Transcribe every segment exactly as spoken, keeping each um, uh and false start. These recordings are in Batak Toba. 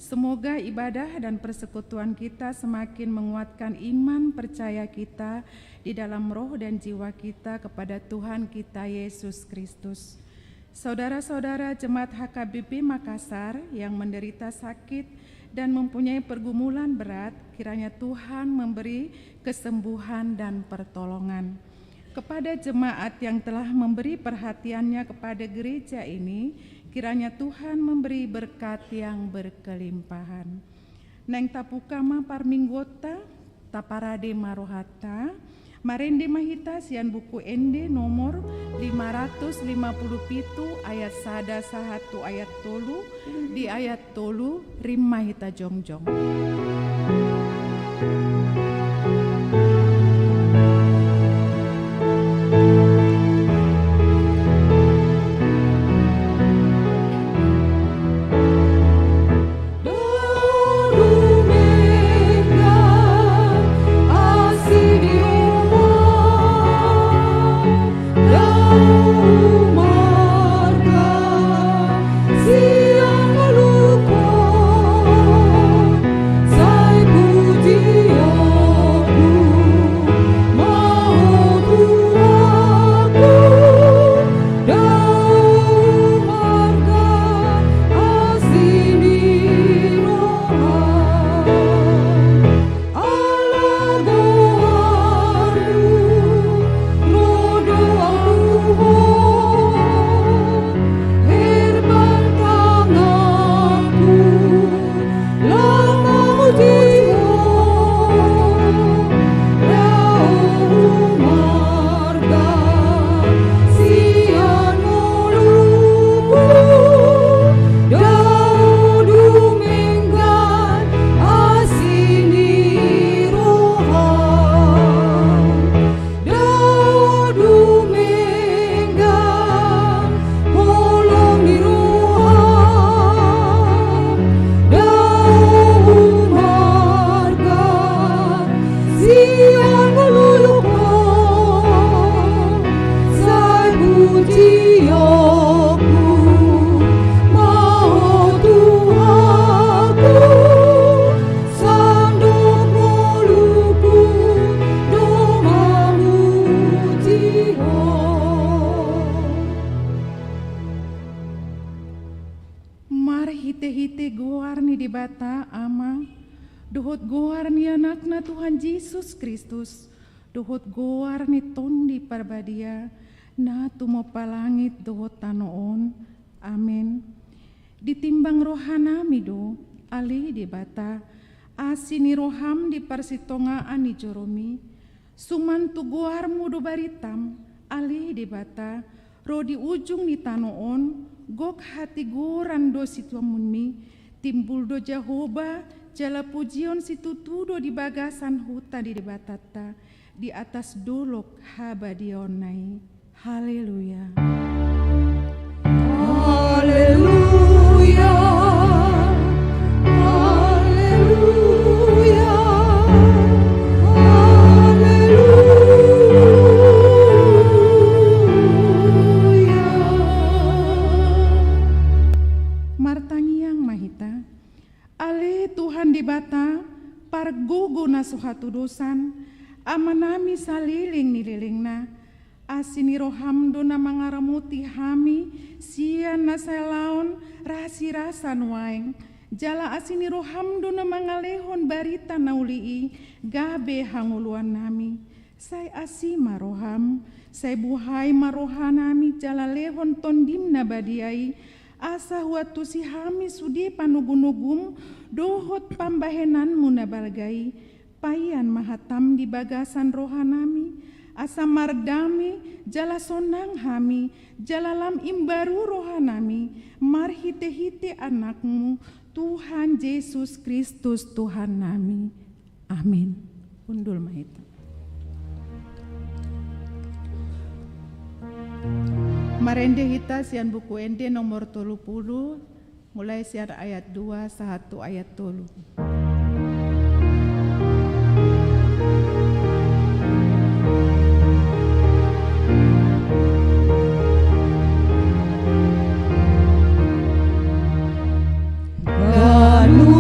Semoga ibadah dan persekutuan kita semakin menguatkan iman percaya kita di dalam roh dan jiwa kita kepada Tuhan kita Yesus Kristus. Saudara-saudara jemaat H K B P Makassar yang menderita sakit dan mempunyai pergumulan berat, kiranya Tuhan memberi kesembuhan dan pertolongan. Kepada jemaat yang telah memberi perhatiannya kepada gereja ini, kiranya Tuhan memberi berkat yang berkelimpahan. Naeng tabuka ma parmingguonta, taparade ma rohanta, marende ma hita sian Buku Ende nomor lima ratus lima puluh pitu ayat sada sahat tu ayat tolu, di ayat tolu, rima hita jongjong. Marhite-hite goar ni Debata Ama, dohot goar ni Anakna Tuhan Jesus Kristus, dohot goar ni Tondi Parbadia, na tumompa langit dohot tano on. Amen. Ditimbang rohanami do, ale Debata, asi ni roham di parsitongaan ni joromi, suman tu goarmu do baritam, ale Debata, ro di ujung ni tano on, gok hatigoran do situamunmi, timbul do Jahowa, jala pujion situtu do di bagasan huta ni Debatanta, di atas dolok habadiaonna i. Haleluya. Haleluya. Haleluya. Haleluya. Martangiang ma hita. Ale Tuhan Debata, pargogo na so hatudosan, Amanami saleleng ni lelengna, asi ni roham do na mangaramoti hami sian na salaon rasirasa nuaeng, jala asi ni roham do na mangalehon barita na uli i gabe hangoluannami. Sai asi ma roham, sai buhai ma rohanami jala lehon Tondim na badia i, asa huantusi hami sude panogunogum dohot pambahenanmu na balga i. Payan ma hatam di bagasan rohanami, asa mardame jala sonang hami, jala lam imbaru rohanami, marhitehite Anakmu, Tuhan Jesus Kristus Tuhannami. Amin. Hundul ma hita. Marende hita sian Buku Ende nomor tolu pulu, mulai sian ayat dua sahat tu ayat tolu. Ganup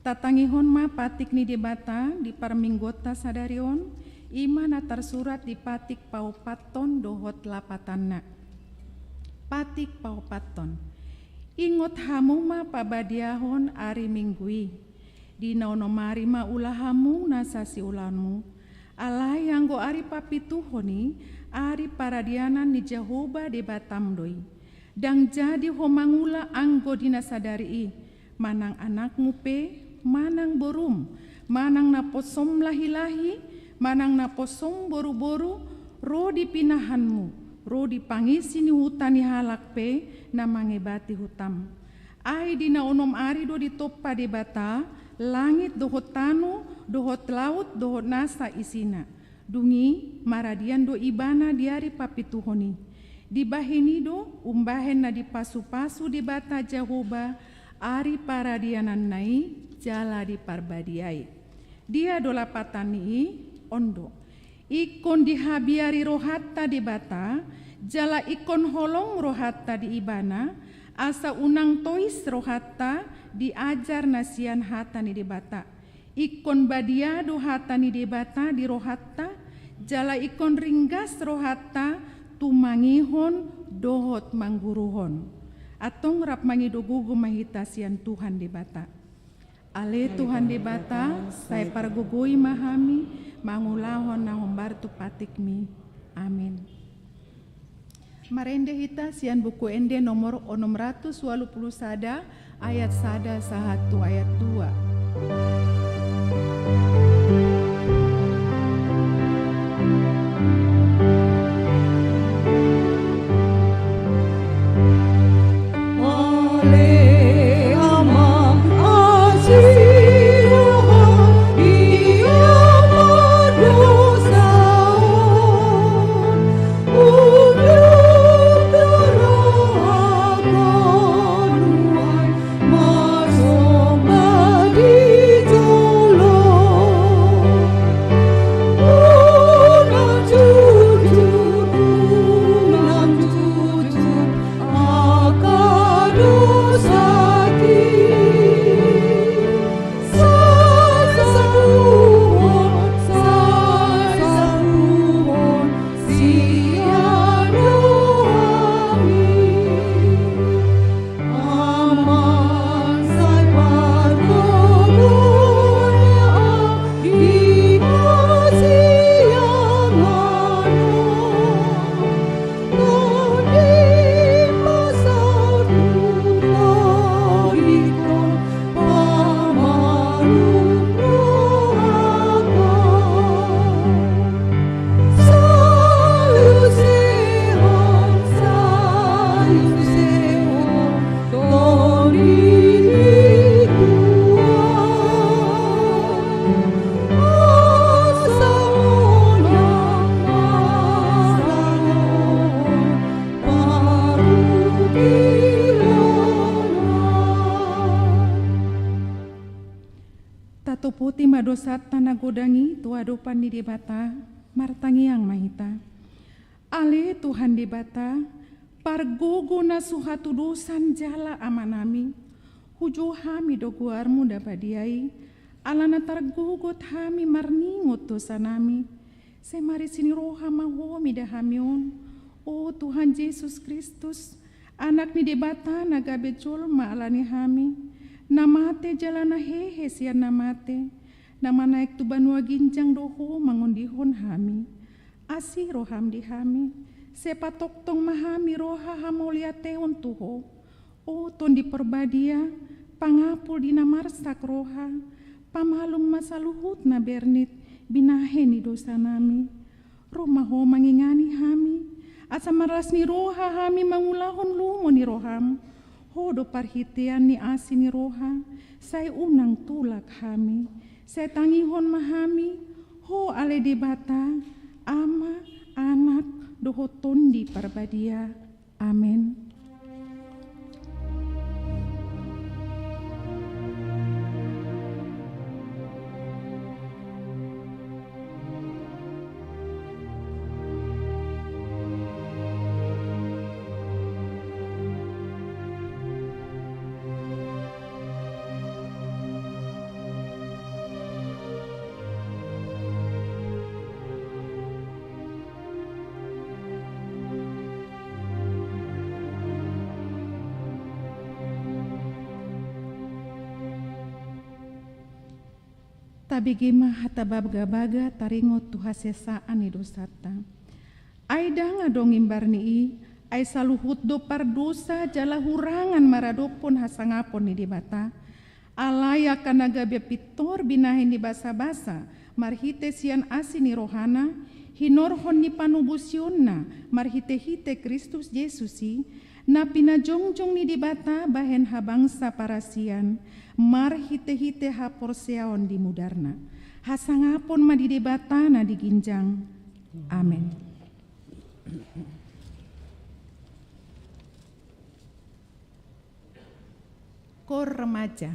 Tatangihon ma patik ni Debata di parmingguonta sadari on, i ma na tarsurat di patik paopathon dohot lapatanna. Patik paopathon. Ingot hamu ma pabadiahon ari Minggu i. Di na onom ari ma ula hamu nasa siulaonmu. Alai anggo ari papituhon i, ari paradianan ni Jahowa Debatam do i. Ndang jadi ho mangula anggo di na sadari i, manang anakmu pe, manang borum, manang naposom lahi-lahi, manang naposom boru-boru, ro di pinahanmu, ro di pangisi ni huta ni halak pe na mangebati hutam. Ai di na onom ari do ditompa Debata langit dohot tano, dohot laut, dohot nasa isina. Dung i maradian do Ibana di ari papituhon i. Dibahen i do umbahen na dipasu-pasu Debata Jahowa ari paradiananna i jala diparbadiai. Dia do lapatan ni i? On do. Ingkon dihabiari rohanta Debata, jala ingkon holong rohanta di Ibana, asa unang tois rohanta di ajar na sian hata ni Debata. Ingkon badia do hata ni Debata di rohanta, jala ingkon ringgas rohanta tumangihon dohot mangguruhon. Antong rap mangido gogo ma hita sian Tuhan Debata. Ale Tuhan Debata, sai pargogoi ma hami mangulahon na hombar tu patikmi. Amin. Marende hita sian Buku Ende nomor onom ratus walu pulu sada, ayat sada sahat tu ayat dua. Tatopoti ma dosanta na godang i tu adopan ni Debata, martangiang ma hita. Ale Tuhan Debata, pargogo na so hatudosan jala amanami, hujou hami do goarmu na badia i, ala na targogot hami marningot dosanami. Sai marisi ni roha ma ho mida hami on, o Tuhan Jesus Kristus, Anak ni Debata na gabe jolma ala ni hami, na mate jala na hehe sian na mate, na manaek tu banua ginjang do ho mangondihon hami. Asi roham di hami, sai patongtong ma hami roha hamauliateon tu ho. O Tondi Parbadia, pangapul di na marsak roha, pamalum ma saluhut na bernit binahen ni dosanami. Ro ma ho mangingani hami, asa marlas ni roha hami mangulahon lomo ni roham. Ho do parhitean ni asi ni roha, sai unang tulak hami. Sai tangihon ma hami, ho ale Debata, Ama, Anak, dohot Tondi Parbadia. Amen. Tabege ma hata bagabaga taringot tu hasesaan ni dosanta. Ai ndang adong imbar ni i, ai saluhut do pardosa jala hurangan maradophon hasangapon ni Debata. Alai angka na gabe pintor binahen ni basabasa, marhite sian asi ni rohana, hinorhon ni panobusionna, marhitehite Kristus Jesus i, na pinajongjong ni Debata bahen habangsa parasian, marhitehite haporseaon di mudarna. Hasangapon ma di Debata na di ginjang. Amen. Kor remaja.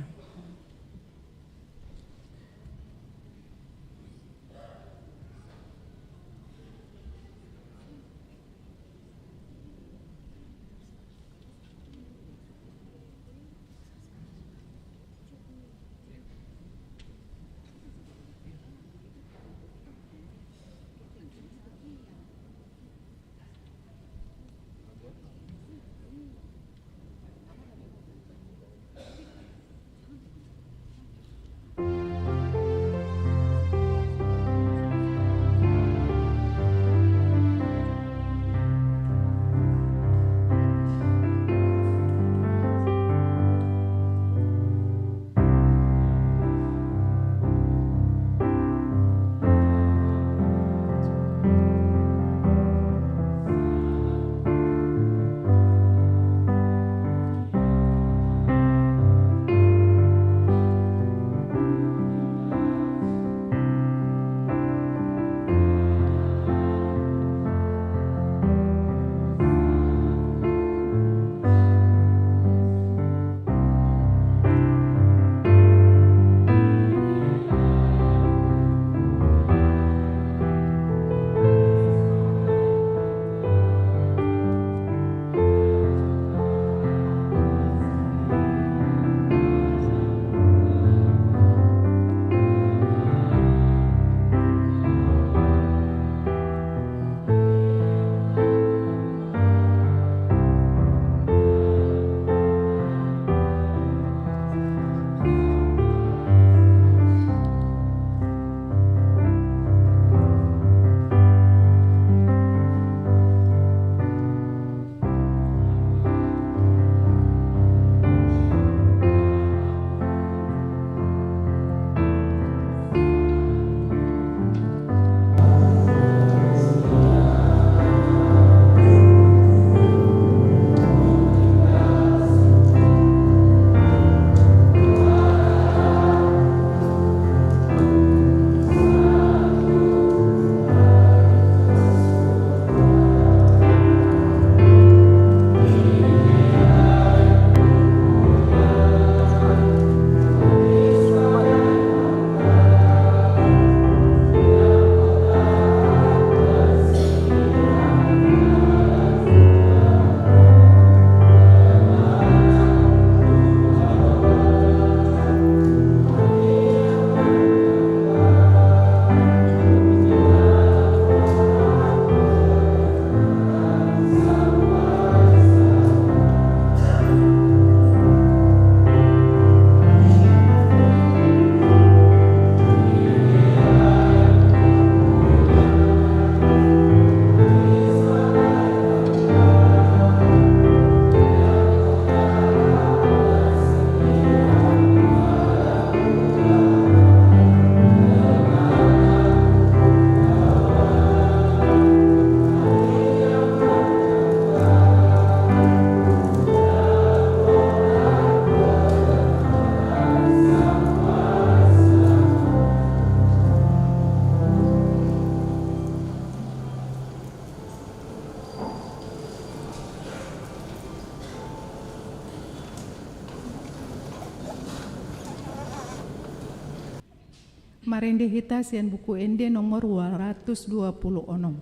Marende hita sian Buku Ende nomor dua ratus dua puluh onom.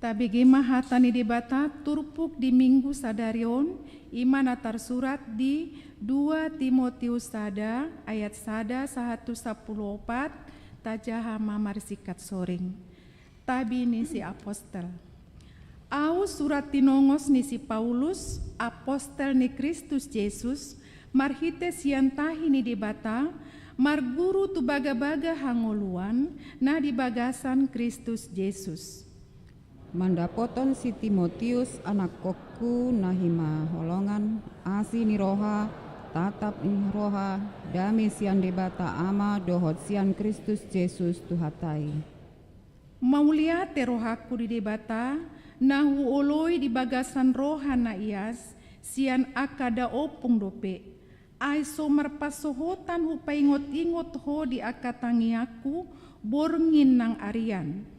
Tabege ma hata ni Debata turpuk di Minggu sadari on, i ma na tarsurat di dua Timotius sada ayat sada sahat tu sampulu opat. Tajaha ma marsingkat soring. Tabi ni si apostel. Ahu surat tinongos ni si Paulus, apostel ni Kristus Jesus, marhite sian tahi ni Debata, marguru tu bagabaga hangoluan na di bagasan Kristus Jesus. Mandapothon si Timotius, anakkonku na hinaholongan, asi ni roha, tatap ni roha, dame sian Debata Ama dohot sian Kristus Jesus Tuhanta i. Mauliate rohangku di Debata, na huoloi di bagasan roha na ias, sian angka daompung dope. Ai so marpansohotan hupaingotingot ho di angka tangiangku, borngin nang arian.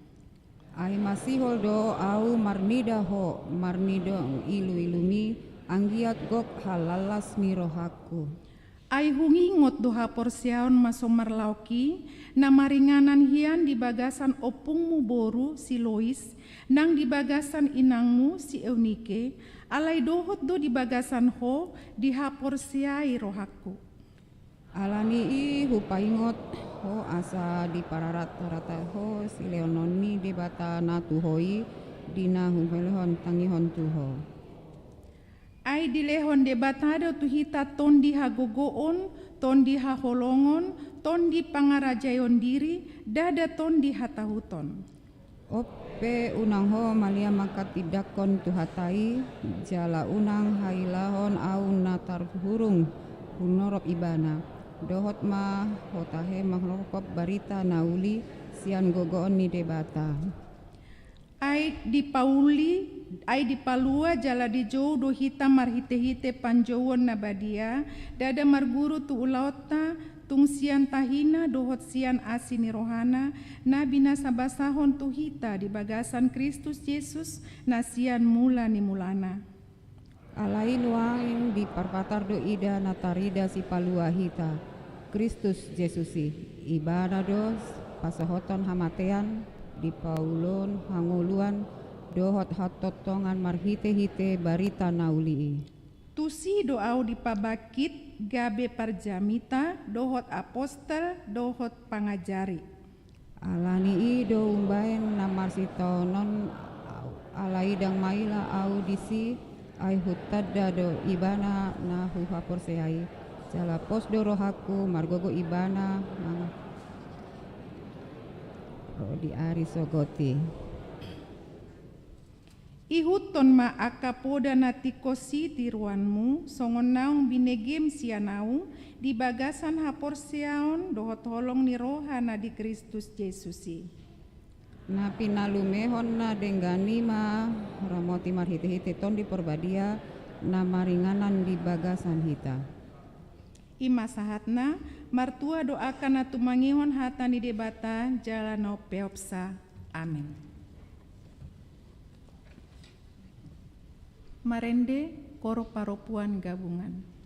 Ai masihol do ahu marnida ho, marnida iluilumi, anggiat gok halallas ni rohangku. Ai huingot do haporseaon na so marlaok i, na maringanan hian di bagasan ompungmu boru si Lois, nang di bagasan inangmu si Eunike, alai dohot do di bagasan ho dihaporseai rohangku. Ala ni i hupaingot ho asa dipararathon ho silehonon ni Debata na tu ho i, di na hupaholihon tangihon tu ho. Ai dilehon Debata do tu hita tondi hagogoon, tondi haholongon, tondi pangarajaion diri, ndada tondi hatahuton. On pe unang ho malia mangkatindangkon Tuhanta i, jala unang hailahon ahu na tarhurung hunorop Ibana, dohot ma ho tahe manghorhon barita na uli sian gogoon ni Debata. Ai dipauli, ai dipalua jala dijou do hita marhitehite panjouon na badia, ndada marguru tu ulaonta, tung sian tahina dohot sian asi ni rohana, na binasabasahon tu hita di bagasan Kristus Jesus, na sian mula ni mulana. Alai nuaeng diparpatar do ida na tarida sipalua hita, Kristus Jesus i. Ibana do pasohoton hamatean, dipaulon hangoluan, dohot hatongtongan marhitehite barita na uli i. Tusi do ahu dipabangkit gabe parjamita, dohot apostel, dohot pangajari. Ala ni i do umbaen na marsitaonon, alai ndang maila ahu disi, ai hutanda do Ibana na huhaporseai, jala pos do rohangku margogo Ibana na ro di ari sogot i. Ihuthon ma angka poda na tingkos i tiruanmu, songon naung binegem sian ahu, di bagasan haporseaon dohot holong ni roha na di Kristus Jesus i. Na pinalumehon na denggan i ma ramoti marhitehite Tondi Porbadia, na maringanan di bagasan hita. I ma sahatna, martua do angka na tumangihon hata ni Debata, jala na umpeopsa. Amen. Marende, koro paropuan gabungan.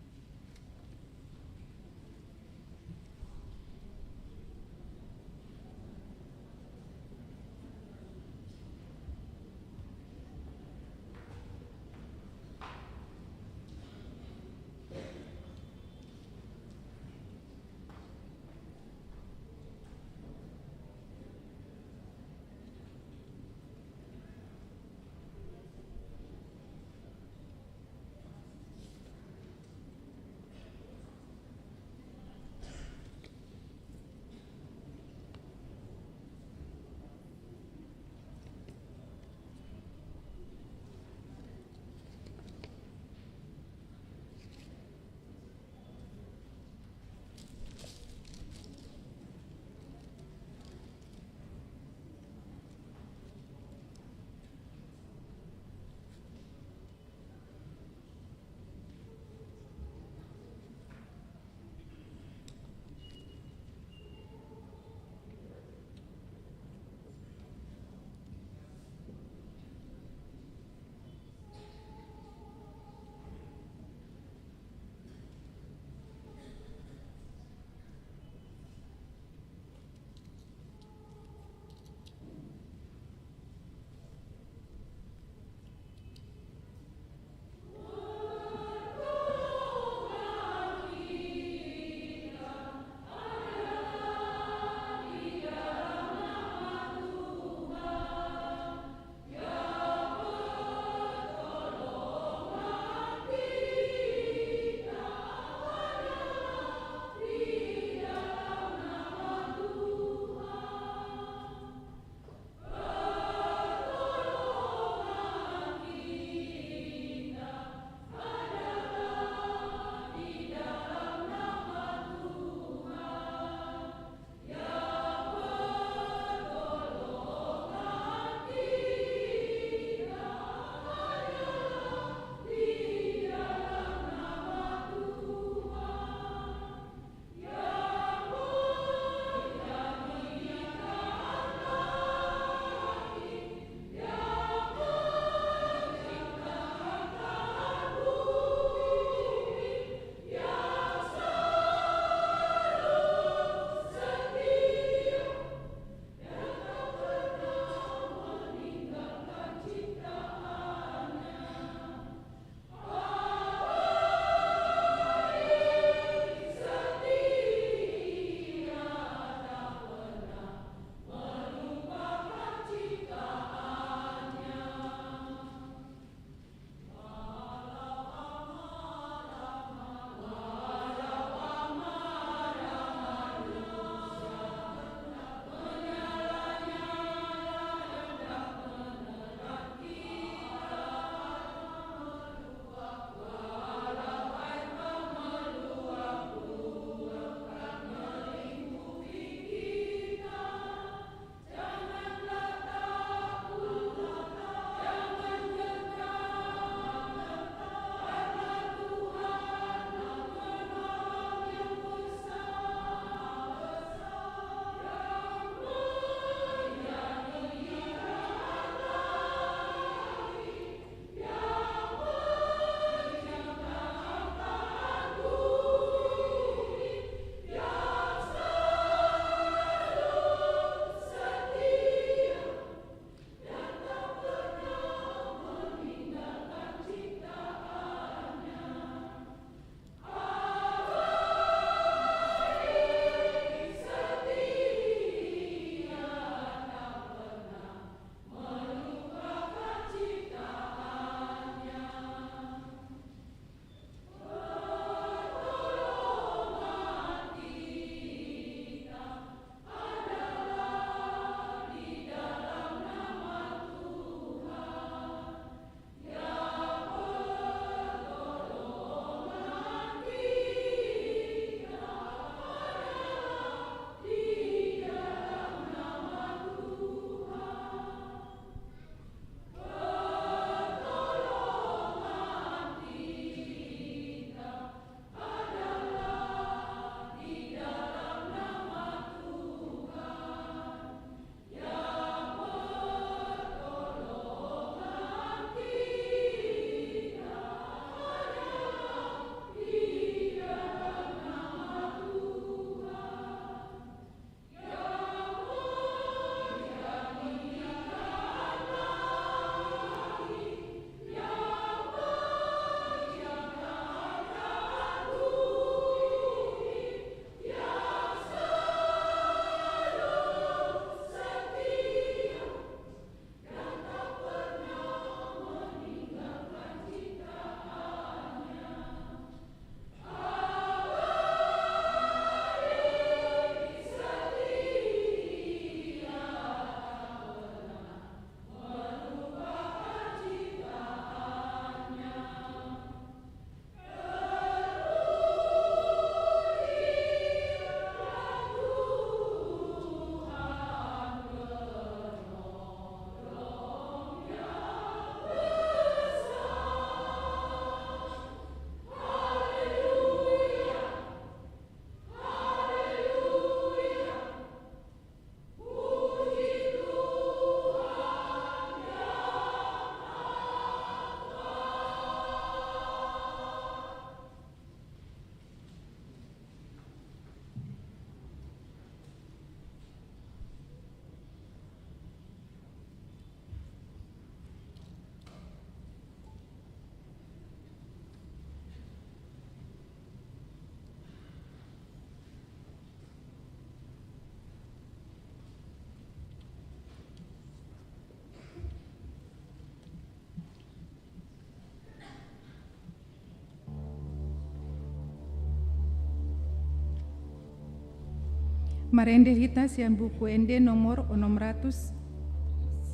Marende hita sian Buku Ende nomor onom ratus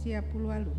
sia pulu ualu.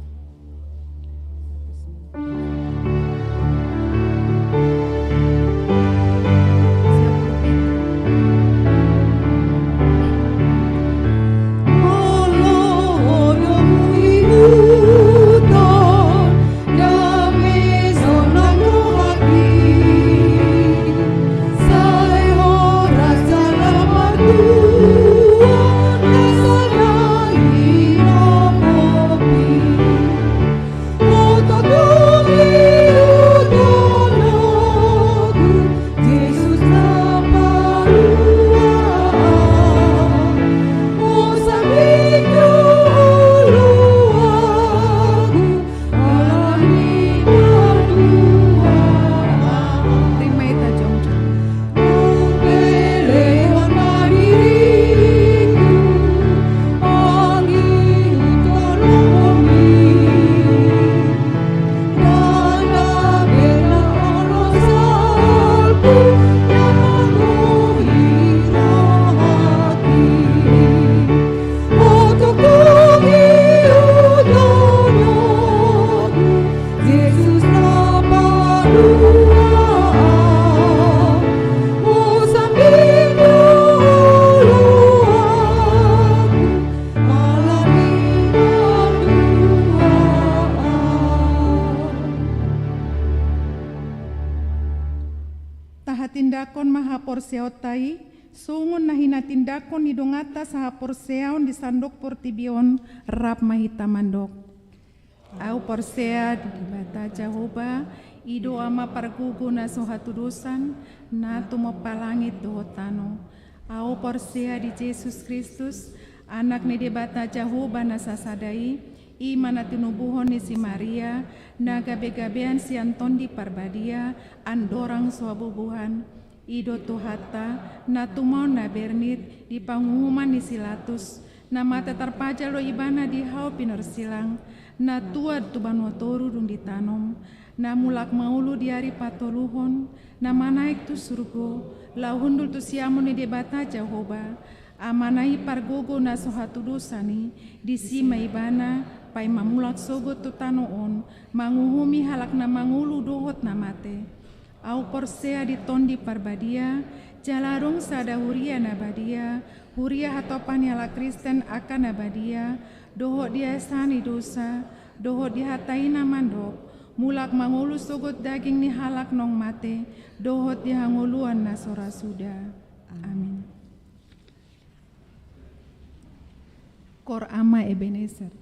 Tahatindangkon ma haporseaonta i, songon na hinatindangkon ni donganta sahaporseaon di sandok portibi on. Rap ma hita mandok. Ahu porsea di Debata Jahowa, i do Ama pargogo na so hatudosan, na tumompa langit dohot tano. Ahu porsea di Jesus Kristus, Anak ni Debata Jahowa na sasada i, i ma na tinubuhon ni si Maria, na gabegabean sian Tondi Parbadia, andorang so habubuhan. I do Tuhanta, na tumaon na bernit di panguhuman ni si Latus, na mate tarpajal do Ibana di hau pinorsilang, na tuat tu banua toru dung ditanom, na mulak mangolu di ari patoluhon, na manaek tu surgo, laho hundul tu siamun ni Debata Jahowa, Amana i pargogo na so hatudosan i, disi ma Ibana, paima mulak sogot tu tano on, manguhumi halak na mangolu dohot na mate. Ahu porsea di Tondi Parbadia, jala adong sada huria na badia, huria hatopan ni halak Kristen angka na badia, dohot di esa ni dosa, dohot di hata i na mandok, mulak mangolu sogot daging ni halak naung mate, dohot di hangoluan na so ra suda. Amin. Cor Ama Ebenezer.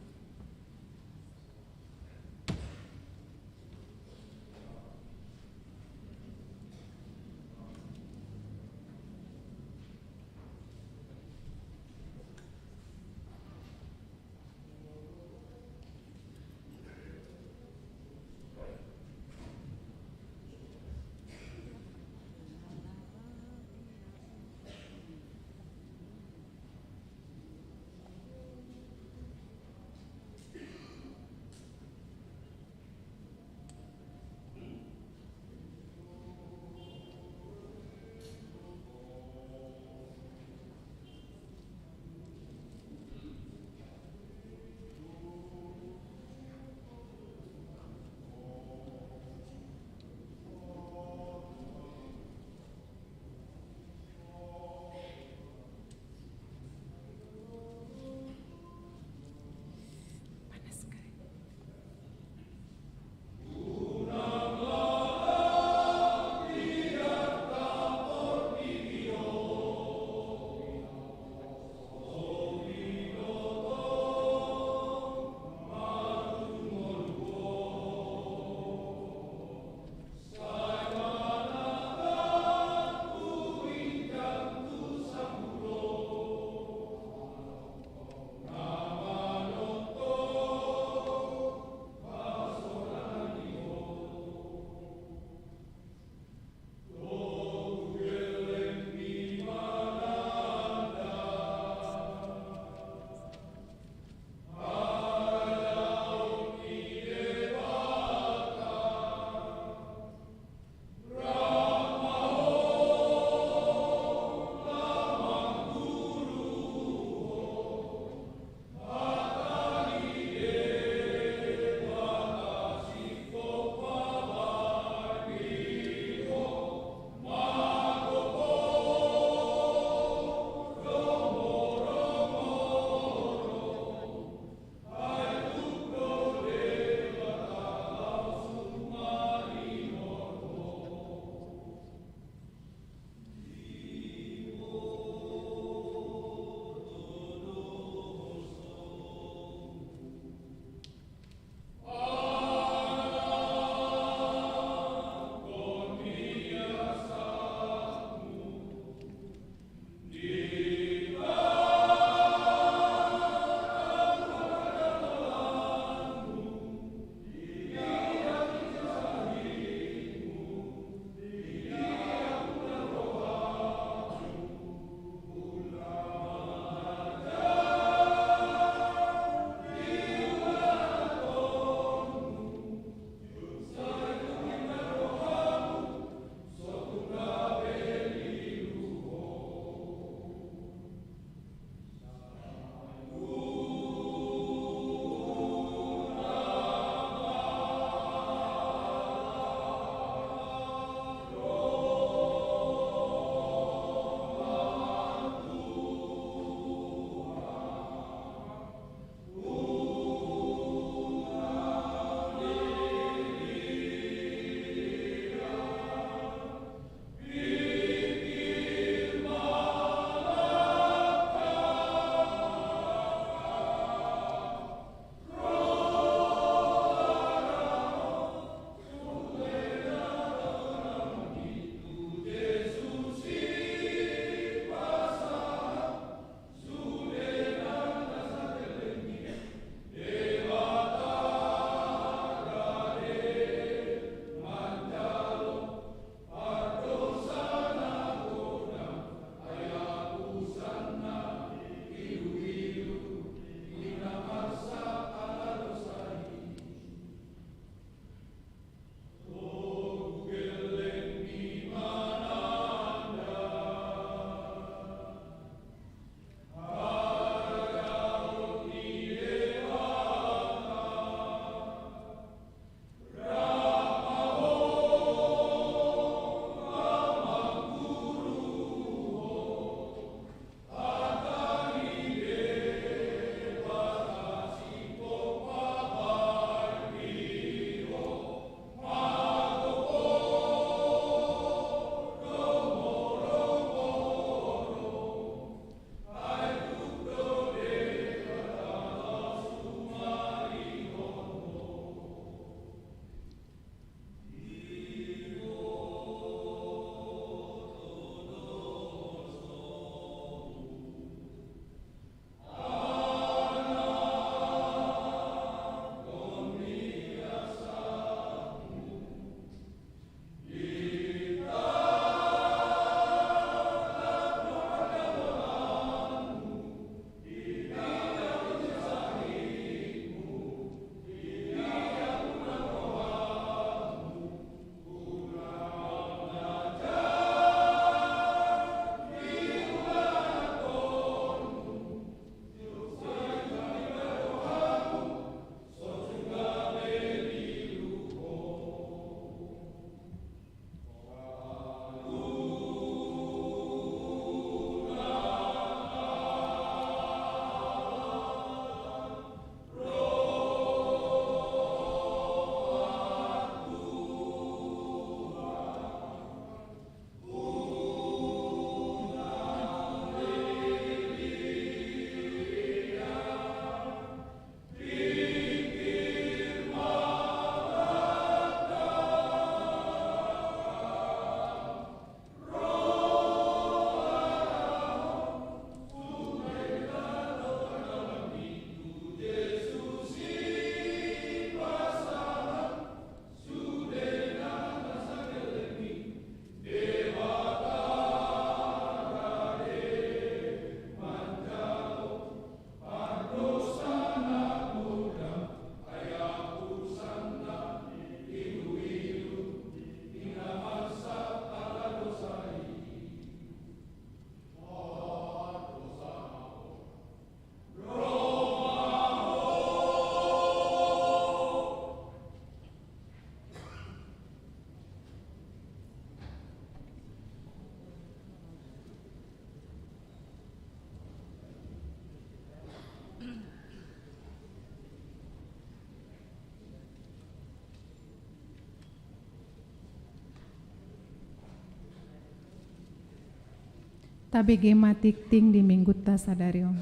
Tabege ma tingting di Minggunta sadari on.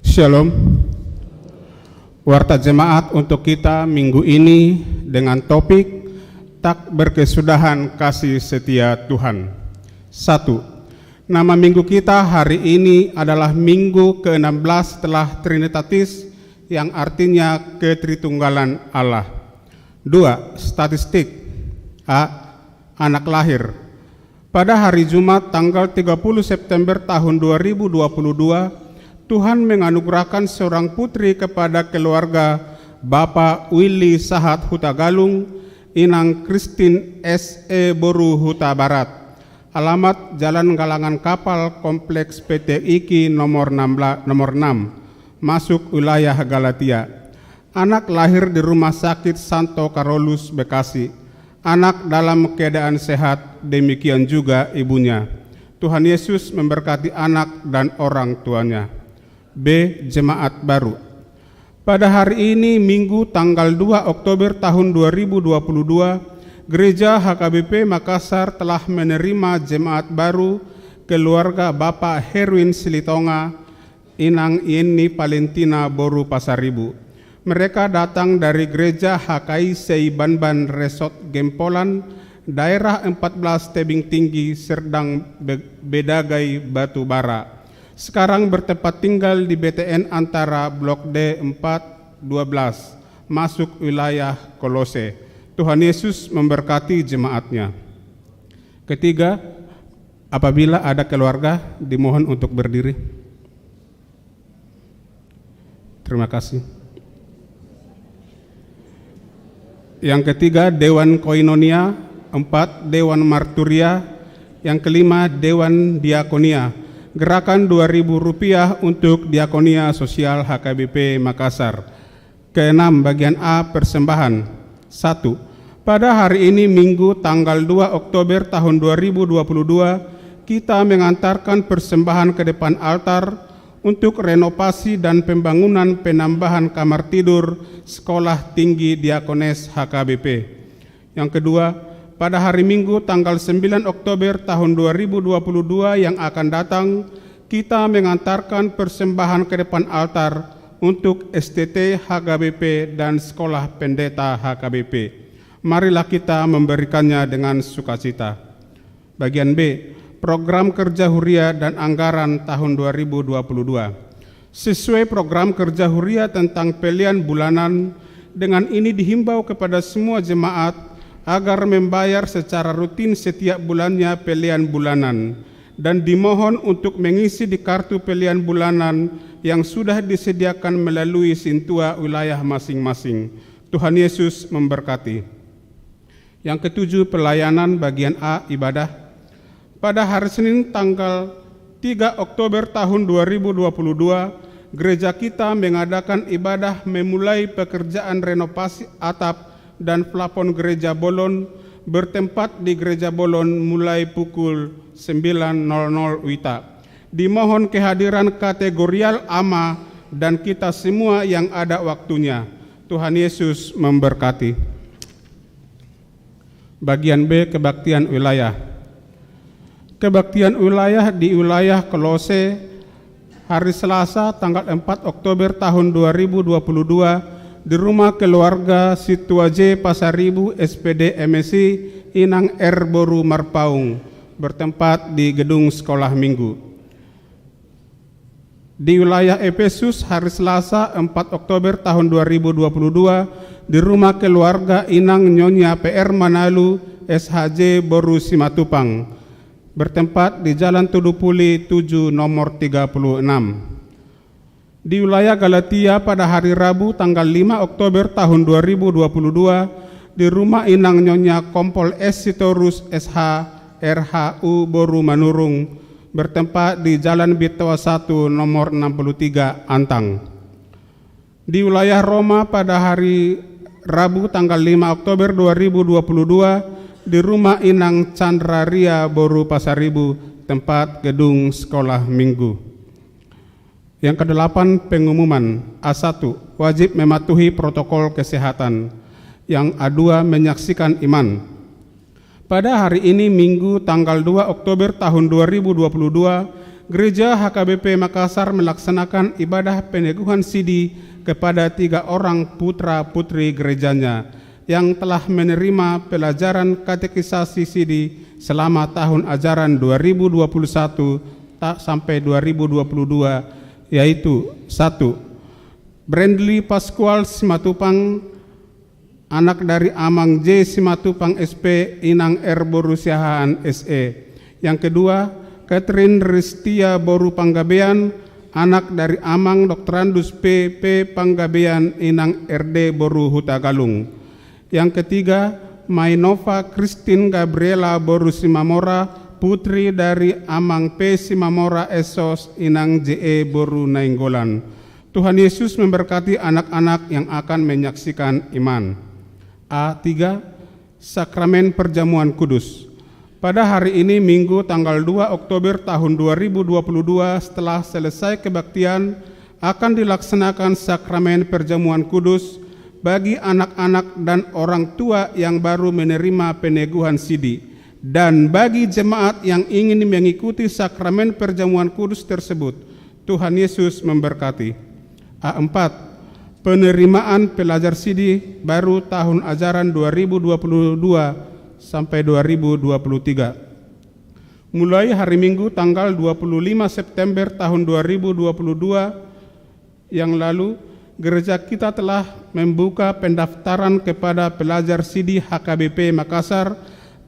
Shalom. Warta jemaat untuk kita minggu ini dengan topik Tak Berkesudahan Kasih Setia Tuhan. Satu, nama minggu kita hari ini adalah minggu keenam belas setelah Trinitatis, yang artinya Ketritunggalan Allah. Dua, statistik. A, anak lahir. Pada hari Jumat, tanggal tiga puluh September tahun dua ribu dua puluh dua, Tuhan menganugerahkan seorang putri kepada keluarga Bapak Willy Sahat Hutagalung, Inang Christine S E boru Hutabarat. Alamat Jalan Galangan Kapal, Kompleks P T I K I nomor enam belas, nomor enam, masuk wilayah Galatia. Anak lahir di Rumah Sakit Santo Karolus, Bekasi. Anak dalam keadaan sehat, demikian juga ibunya. Tuhan Yesus memberkati anak dan orang tuanya. B, jemaat baru. Pada hari ini, Minggu, tanggal dua Oktober tahun dua ribu dua puluh dua, Gereja H K B P Makassar telah menerima jemaat baru, keluarga Bapak Herwin Silitonga, Inang Yeni Valentina boru Pasaribu. Mereka datang dari Gereja H K I Seibanban Resort Gempolan, daerah empat belas Tebing Tinggi, Serdang Be-, Bedagai, Batubara. Sekarang bertempat tinggal di B T N Antara, Blok D empat dua belas, masuk wilayah Kolose. Tuhan Yesus memberkati jemaatnya. Ketiga, apabila ada keluarga, dimohon untuk berdiri. Terima kasih. Yang ketiga, Dewan Koinonia. Empat, Dewan Marturia. Yang kelima, Dewan Diakonia. Gerakan dua ribu rupiah untuk Diakonia Sosial H K B P Makassar. Keenam, bagian A, persembahan. Satu, pada hari ini, Minggu, tanggal dua Oktober tahun dua ribu dua puluh dua, kita mengantarkan persembahan ke depan altar untuk renovasi dan pembangunan penambahan kamar tidur Sekolah Tinggi Diakones H K B P. Yang kedua, pada hari Minggu, tanggal sembilan Oktober tahun dua ribu dua puluh dua yang akan datang, kita mengantarkan persembahan ke depan altar untuk S T T H K B P dan Sekolah Pendeta H K B P. Marilah kita memberikannya dengan sukacita. Bagian B, program kerja huria dan anggaran tahun dua ribu dua puluh dua. Sesuai program kerja huria tentang pelean bulanan, dengan ini dihimbau kepada semua jemaat agar membayar secara rutin setiap bulannya pelean bulanan, dan dimohon untuk mengisi di kartu pelean bulanan yang sudah disediakan melalui sintua wilayah masing-masing. Tuhan Yesus memberkati. Yang ketujuh, pelayanan bagian A, ibadah. Pada hari Senin, tanggal tiga Oktober tahun dua ribu dua puluh dua, gereja kita mengadakan ibadah memulai pekerjaan renovasi atap dan plafon Gereja Bolon, bertempat di Gereja Bolon, mulai pukul sembilan nol nol wita. Dimohon kehadiran kategorial ama dan kita semua yang ada waktunya. Tuhan Yesus memberkati. Bagian B, kebaktian wilayah. Kebaktian wilayah di wilayah Kolose, hari Selasa, tanggal empat Oktober tahun dua ribu dua puluh dua, di rumah keluarga Situaje Pasaribu, S P D M S I, Inang R boru Marpaung, bertempat di Gedung Sekolah Minggu. Di wilayah Epesus, hari Selasa, empat Oktober tahun dua ribu dua puluh dua, di rumah keluarga Inang Nyonya P R Manalu, S H J boru Simatupang, bertempat di Jalan Tudupuli tujuh nomor tiga puluh enam. Di wilayah Galatia, pada hari Rabu, tanggal lima Oktober tahun dua ribu dua puluh dua, di rumah Inang Nyonya Kompol S Sitorus, S H, R H U boru Manurung, bertempat di Jalan Bitoa satu nomor enam puluh tiga, Antang. Di wilayah Roma, pada hari Rabu, tanggal lima Oktober dua ribu dua puluh dua, di rumah Inang Chandra Ria boru Pasaribu, tempat Gedung Sekolah Minggu. Yang kedelapan, pengumuman. A satu, wajib mematuhi protokol kesehatan. Yang A dua, menyaksikan iman. Pada hari ini, Minggu, tanggal dua Oktober tahun dua ribu dua puluh dua, Gereja H K B P Makassar melaksanakan ibadah peneguhan sidi kepada tiga orang putra-putri gerejanya yang telah menerima pelajaran katekisasi sidi selama tahun ajaran dua ribu dua puluh satu ta-, sampai dua ribu dua puluh dua, yaitu: satu, Brandly Pascual Simatupang, anak dari Amang J Simatupang S P, Inang R boru Siahaan S E. Yang kedua, Catherine Ristia boru Panggabean, anak dari Amang Doktorandus P P Panggabean, Inang R D boru Hutagalung. Yang ketiga, Mainova Christine Gabriela boru Simamora, putri dari Amang P Simamora S O S, Inang J E boru Nainggolan. Tuhan Yesus memberkati anak-anak yang akan menyaksikan iman. A tiga, Sakramen Perjamuan Kudus. Pada hari ini, Minggu, tanggal dua Oktober tahun dua ribu dua puluh dua, setelah selesai kebaktian, akan dilaksanakan Sakramen Perjamuan Kudus bagi anak-anak dan orang tua yang baru menerima peneguhan sidi, dan bagi jemaat yang ingin mengikuti Sakramen Perjamuan Kudus tersebut. Tuhan Yesus memberkati. A empat, penerimaan pelajar sidi baru tahun ajaran dua ribu dua puluh dua sampai dua ribu dua puluh tiga. Mulai hari Minggu, tanggal dua puluh lima September tahun dua ribu dua puluh dua yang lalu, gereja kita telah membuka pendaftaran kepada pelajar sidi H K B P Makassar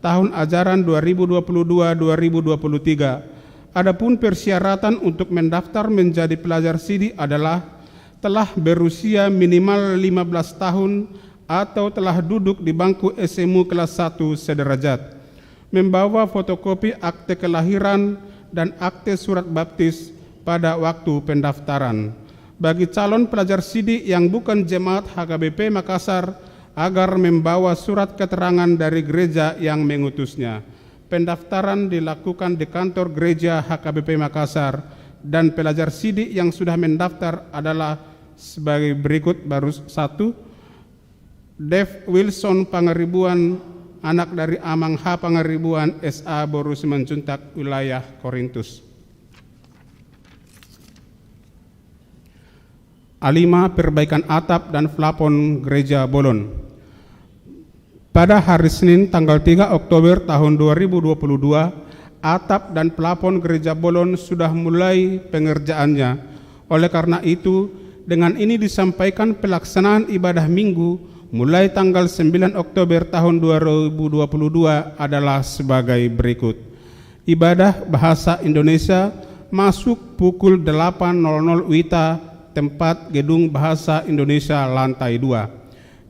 tahun ajaran dua ribu dua puluh dua dua ribu dua puluh tiga. Adapun persyaratan untuk mendaftar menjadi pelajar sidi adalah telah berusia minimal lima belas tahun atau telah duduk di bangku S M U kelas satu sederajat, membawa fotokopi akte kelahiran dan akte surat baptis pada waktu pendaftaran. Bagi calon pelajar sidi yang bukan jemaat H K B P Makassar, agar membawa surat keterangan dari gereja yang mengutusnya. Pendaftaran dilakukan di kantor gereja H K B P Makassar, dan pelajar sidi yang sudah mendaftar adalah sebagai berikut: baru satu, Dev Wilson Pangaribuan, anak dari Amang H Pangaribuan S A boru Simanjuntak, wilayah Korintus. A lima, perbaikan atap dan plafon Gereja Bolon. Pada hari Senin, tanggal tiga Oktober tahun dua ribu dua puluh dua, atap dan plafon Gereja Bolon sudah mulai pengerjaannya. Oleh karena itu, dengan ini disampaikan pelaksanaan ibadah Minggu mulai tanggal sembilan Oktober tahun dua ribu dua puluh dua adalah sebagai berikut. Ibadah bahasa Indonesia masuk pukul delapan nol nol WITA, tempat Gedung Bahasa Indonesia lantai dua.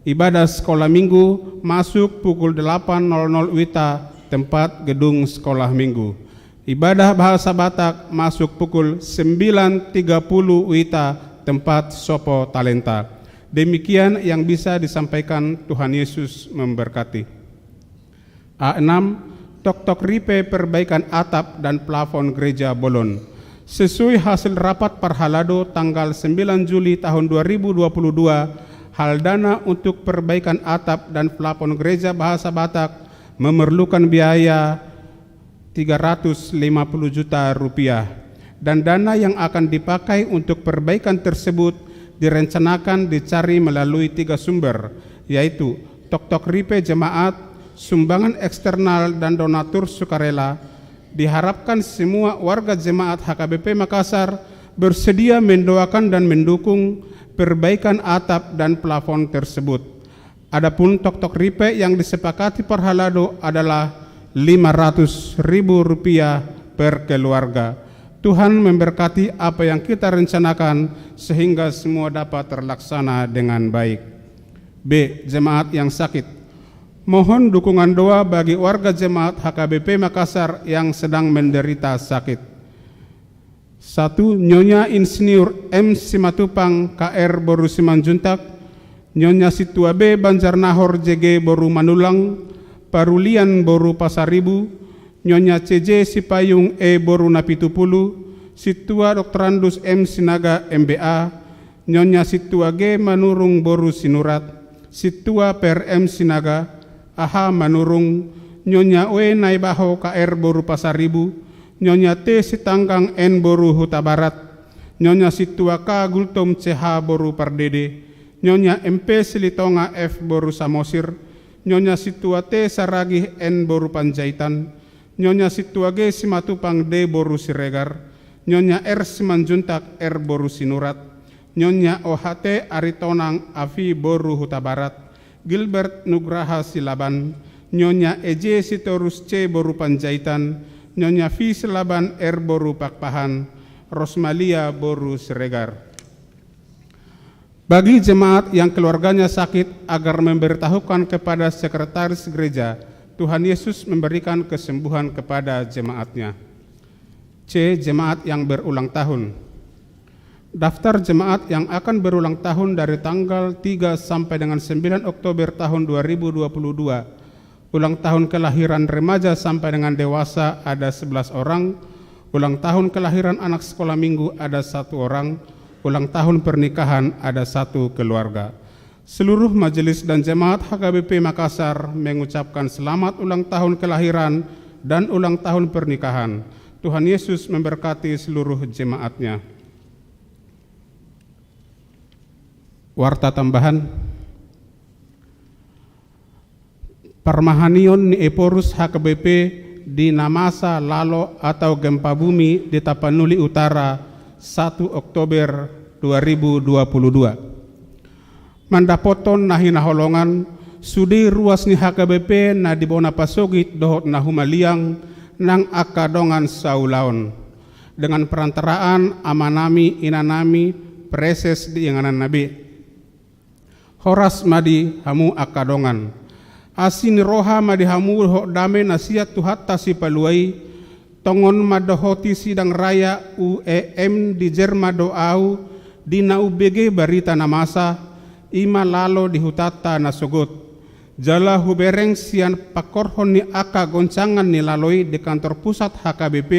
Ibadah Sekolah Minggu masuk pukul delapan nol nol WITA, tempat Gedung Sekolah Minggu. Ibadah Bahasa Batak masuk pukul sembilan tiga puluh WITA, tempat Sopo Talenta. Demikian yang bisa disampaikan. Tuhan Yesus memberkati. A enam, toktok ripe perbaikan atap dan plafon Gereja Bolon. Sesuai hasil rapat parhalado tanggal sembilan Juli tahun dua ribu dua puluh dua, hal dana untuk perbaikan atap dan plafon Gereja Bahasa Batak memerlukan biaya tiga ratus lima puluh juta rupiah, dan dana yang akan dipakai untuk perbaikan tersebut direncanakan dicari melalui tiga sumber, yaitu toktok ripe jemaat, sumbangan eksternal, dan donatur sukarela. Diharapkan semua warga jemaat H K B P Makassar bersedia mendoakan dan mendukung perbaikan atap dan plafon tersebut. Adapun toktok ripe yang disepakati parhalado adalah lima ratus ribu rupiah per keluarga. Tuhan memberkati apa yang kita rencanakan sehingga semua dapat terlaksana dengan baik. B, jemaat yang sakit. Mohon dukungan doa bagi warga jemaat H K B P Makassar yang sedang menderita sakit. Satu, Nyonya Insinyur M Simatupang, K R boru Simanjuntak, Nyonya Situa B Banjarnahor J G boru Manulang, Parulian boru Pasaribu, Nyonya C J Sipayung E boru Napitupulu, Sintua Doktorandus M Sinaga, M B A, Nyonya Sintua G Manurung boru Sinurat, Sintua Per M Sinaga, H H Manurung, Nyonya W Naibaho K R boru Pasaribu, Nyonya T Sitanggang N boru Hutabarat, Nyonya Sintua K Gultom C H boru Pardede, Nyonya M P Silitonga F boru Samosir, Nyonya Sintua T Saragih N boru Panjaitan, Nyonya Sintua G Simatupang D boru Siregar, Nyonya R Simanjuntak R boru Sinurat, Nyonya O H T Aritonang Afi boru Hutabarat, Gilbert Nugraha Silaban, Nyonya E J Sitorus C boru Panjaitan, Nyonya V Silaban R boru Pakpahan, Rosmalia boru Siregar. Bagi jemaat yang keluarganya sakit, agar memberitahukan kepada sekretaris gereja, Tuhan Yesus memberikan kesembuhan kepada jemaatnya. C. Jemaat yang berulang tahun. Daftar jemaat yang akan berulang tahun dari tanggal tiga sampai dengan sembilan Oktober tahun dua ribu dua puluh dua. Ulang tahun kelahiran remaja sampai dengan dewasa ada sebelas orang, ulang tahun kelahiran anak sekolah minggu ada satu orang, ulang tahun pernikahan ada satu keluarga. Seluruh majelis dan jemaat H K B P Makassar mengucapkan selamat ulang tahun kelahiran dan ulang tahun pernikahan. Tuhan Yesus memberkati seluruh jemaatnya. Warta tambahan. Parmahanion ni Ephorus H K B P di na masa lalo atau gempa bumi di Tapanuli Utara, satu Oktober dua ribu dua puluh dua. Mandapothon na hinaholongan, sude ruas ni H K B P na di bona pasogit dohot na humaliang, nang angka dongan saulaon. Dengan perantaraan amanami, inanami, praeses di ingananna be. Horas ma di hamu angka dongan. Asi ni roha ma di hamu dohot dame na sian Tuhanta Sipalua i, tongon mandohoti sidang raya U E M dijerma do ahu, di na umbege barita na masa, i ma lalo di hutanta na sogot. Jala hubereng sian pangkorhon ni angka goncangan ni lalo i di kantor pusat H K B P,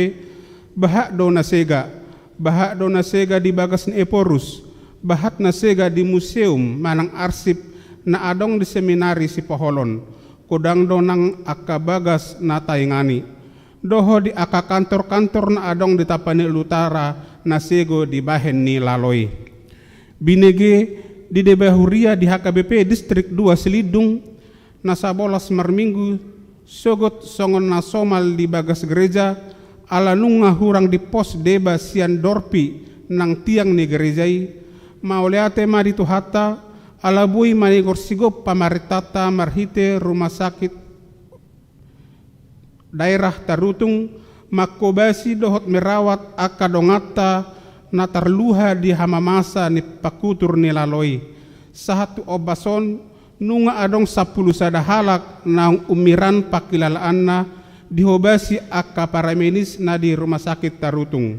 bahat do na sega, bahat do na sega di bagas ni Ephorus, bahat na sega di museum manang arsip na adong di seminari Sipoholon, godang do nang angka bagas na taingani. Dohot di angka kantor-kantor na adong di Tapanuli Utara na sega dibahen ni lalo i. Binege di deba huria di H K B P Distrik dua Silindung, na sabolas marminggu, sogot songon na somal di bagas gereja, ala nunga hurang dipos deba sian dorpi nang tiang ni gereja i, mauliate ma di Tuhanta, ala boi manigor sigop pamarentanta marhite rumah sakit daerah Tarutung, manghobasi dohot merawat angka donganta na tarluha di hamamasa ni panghutur ni lalo i. Sahat tu ombas on, nunga adong sampulu sada halak naung umiran pangkilalaanna dihobasi angka paramedis na di rumah sakit Tarutung.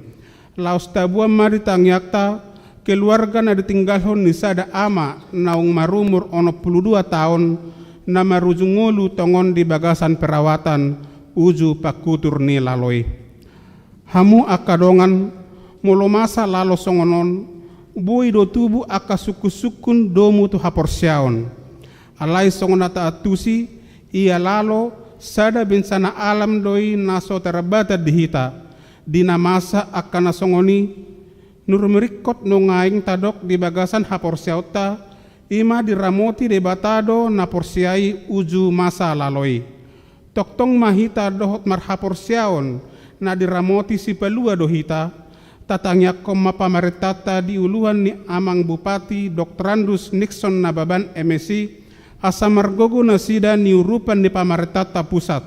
Laos taboan ma di tangiangta keluarga na ditinggalhon ni sada ama naung marumur onom pulu dua taon, na marujung ngolu tongon di bagasan perawatan uju panghutur ni lalo i. Hamu angka dongan, molo masa lalo songon on, boi do tubu angka sungkun-sungkun domu tu haporseaon. Alai songon na taantusi, ia lalo sada bencana alam do i na so tarambatan di hita. Di na masa angka na songon i, nurung ringkot do nuaeng tadok di bagasan haporseaonta, i ma diramoti Debata do na porsea i uju masa lalo i. Tongtong ma hita dohot marhaporseaon na diramoti Sipalua do hita, tatangiangkon ma pamarentanta di uluan ni Amang Bupati Doktorandus Nixon Nababan, M Si, asa margogo nasida niurupan ni pamarentanta pusat,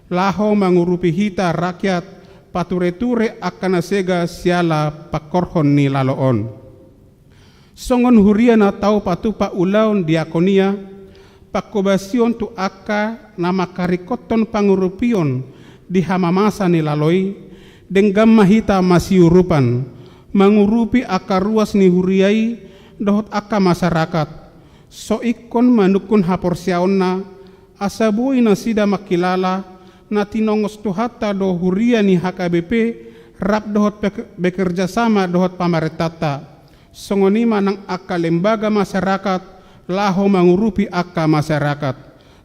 laho mangurupi hita rakyat, pature-ture angka na sega siala pangkorhon ni lalo on. Songon huria na tau patupa ulaon diakonia, panghobasion tu angka na mangkaringkothon pangurupion di hamamasa ni lalo i, denggan ma hita masiurupan, mangurupi angka ruas ni huria i dohot angka masarakat. So ingkon manungkun haporseaonna, asa boi nasida mangkilala, na tinongos Tuhanta do huria ni H K B P, rap dohot pek-, bekerja sama dohot pamarentanta, songon i ma nang angka lembaga masyarakat laho mangurupi angka masyarakat.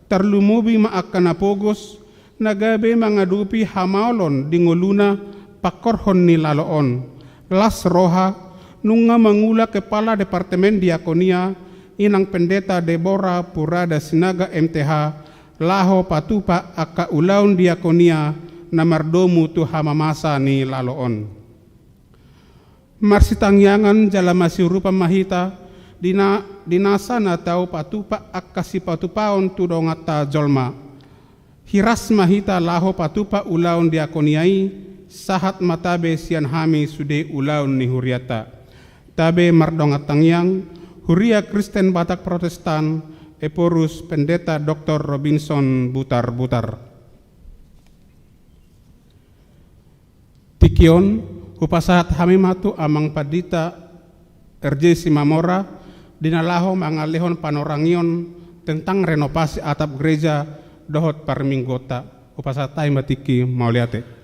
Tarlumobi ma angka na pogos, na gabe mangadopi hamaolon di ngoluna pangkorhon ni lalo on. Las roha, nunga mangula kepala departemen diakonia, inang pendeta Deborah Purada Sinaga M T H, laho patupa angka ulaon diakonia na mardomu tu hamamasa ni lalo on. Marsitangiangan jala masiurupan ma hita, di na-, di nasa na tau patupa angka sipatupaon tu donganta jolma. Hiras ma hita laho patupa ulaon diakonia i, sahat ma tabe sian hami sude ulaon ni hurianta. Tabe mardongan tangiang, Huria Kristen Batak Protestan, Ephorus Pendeta Doktor Robinson Butarbutar. Tingki on, hupasahat hami ma tu Amang Pandita R J Simamora, di na laho mangalehon panorangion tentang renovasi atap gereja dohot parmingguonta. Hupasahat hami ma tingki, mauliate.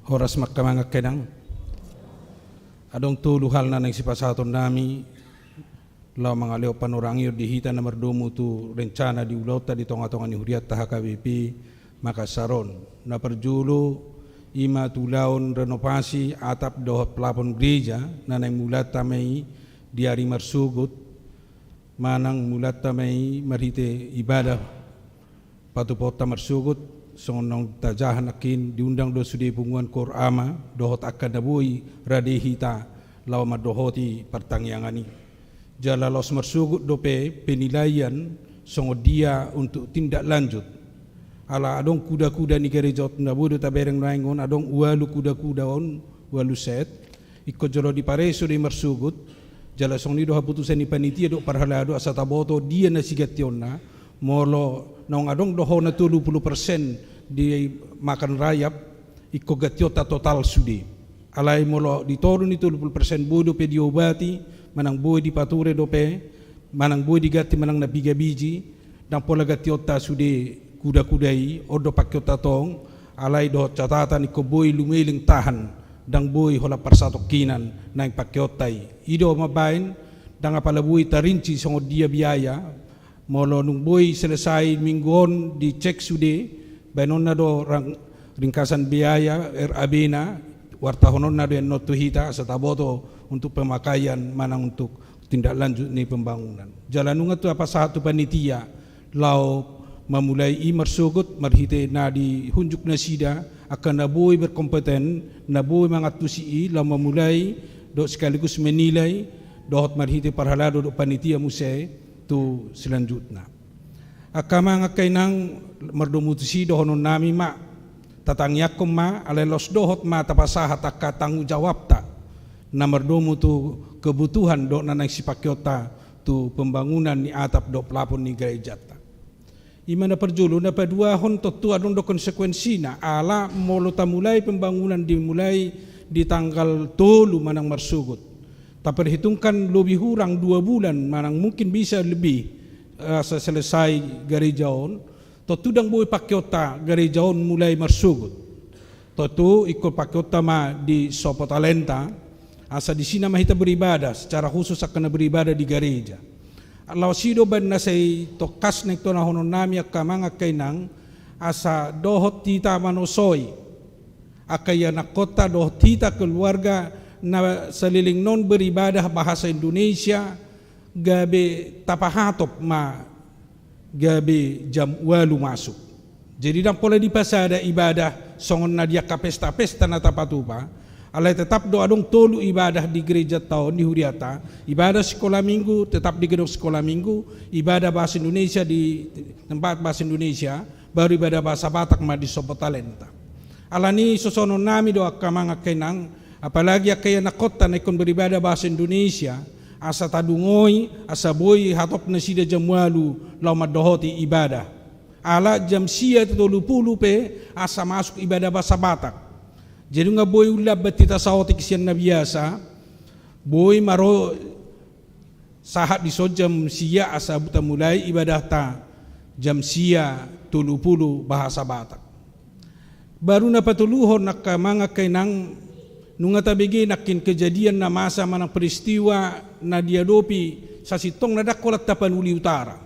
Horas ma angka amang, angka inang. Adong tolu hal na naeng sipasahatonnami laho mangalehon panorangion di hita na mardomu tu rencana di ulaonta di tongatonga ni hurianta H K B P Makassar on. Na parjolo, i ma tu ulaon renovasi atap dohot plafon gereja na naeng mulanta ma i di ari marsogot, manang mulanta ma i marhite ibadah patupaonta marsogot. Songon naung tajaha nangkin, diundang do sude punguan koor ama dohot angka na boi rade hita laho mandohoti partangiangan i. Jala laos marsogot dope penilaian songon dia untuk tindak lanjut. Ala adong kuda-kuda ni gareja on, na boi do tabereng nuaeng on, adong ualu kuda-kuda on, ualu set. Ingkon jolo dipareso do i marsogot, jala songon i do haputusan ni panitia dohot parhalado asa taboto dia na sigantionta. Molo naung adong do hona tolu pulu persen di makan rayap, ingkon gantionta total sude. Alai molo di toru ni tolu pulu persen boi dope diobati, manang boi dipature dope, manang boi diganti manang na piga biji, ndang pola gantionta sude kuda-kuda i, on do pangkeonta tong, alai dohot catatan ingkon boi lumeleng tahan, ndang boi holan parsatongkinan naeng pangkeonta i. I do mambaen, ndang apala boi tarinci songon dia biaya, molo nunga boi selesai minggu on dicek sude, baenonna do rang-, ringkasan biaya R A B na, wartahononna do i annon tu hita, asa taboto untuk pemakaian manang untuk tindak lanjut ni pembangunan. Jala nunga tu hapasahat tu panitia laho mamulai i marsogot marhite na dihunjuk nasida angka na boi berkompeten, na boi mangantusi i laho mamulai dohot sekaligus menilai dohot marhite parhalado dohot panitia muse tu selanjutna. Angka amang, angka inang, mardomu tusi dohononnami ma, tatangiangkon ma, alai laos dohot ma tapasahat angka tanggung jawabta na mardomu tu kebutuhan dohot na naeng sipangkeonta tu pembangunan ni atap dohot plafon ni garejanta. I ma na parjolo. Na paduahon, tontu adong do konsekuensina, ala molo tamulai pembangunan dimulai di tanggal tolu manang marsogot, taperhitungkan lebih kurang dua bulan manang mungkin bisa lebih, eh, asa selesai gareja on, tontu ndang boi pangkeonta gareja on mulai marsogot. Tontu ingkon pangkeonta ma di Sopo Talenta, asa disi nama hita beribadah, secara khusus angka na beribadah di gareja. Laos i do baen na sai tongkas naeng tonahononnami, angka amang, angka inang, asa dohot hita manosoi angka ianakhonta dohot hita keluarga na saleleng on beribadah bahasa Indonesia, gabe tapahatop ma gabe jam ualu masuk. Jadi ndang pola dipasada ibadah songon na di angka pesta-pesta na tapatupa, alai tetap do adong tolu ibadah di gerejanta on, di huriata, ibadah sikola minggu tetap di gedung sikola minggu, ibadah bahasa Indonesia di tempat bahasa Indonesia, baru ibadah bahasa Batak ma di Sopo Talenta. Alani i sosononnami do, angka amang, angka inang, apalagi angka ianakhonta na ingkon beribadah bahasa Indonesia, asa tadungoi, asa boi hatop nasida jam ualu laho mandohoti ibadah. Ala jam sia tolu pulu pe asa masuk ibadah bahasa Batak. Jadi nunga boi lambat hita saotik sian na biasa, Boi ma ro sahat dison jam sia asa tamulai ibadahta jam sia tolu pulu bahasa Batak. Baru na patoluhon, angka amang, angka inang, nunga tabege nangkin kejadian na masa manang peristiwa na diadopi sasintongna ndang holan Tapanuli Utara.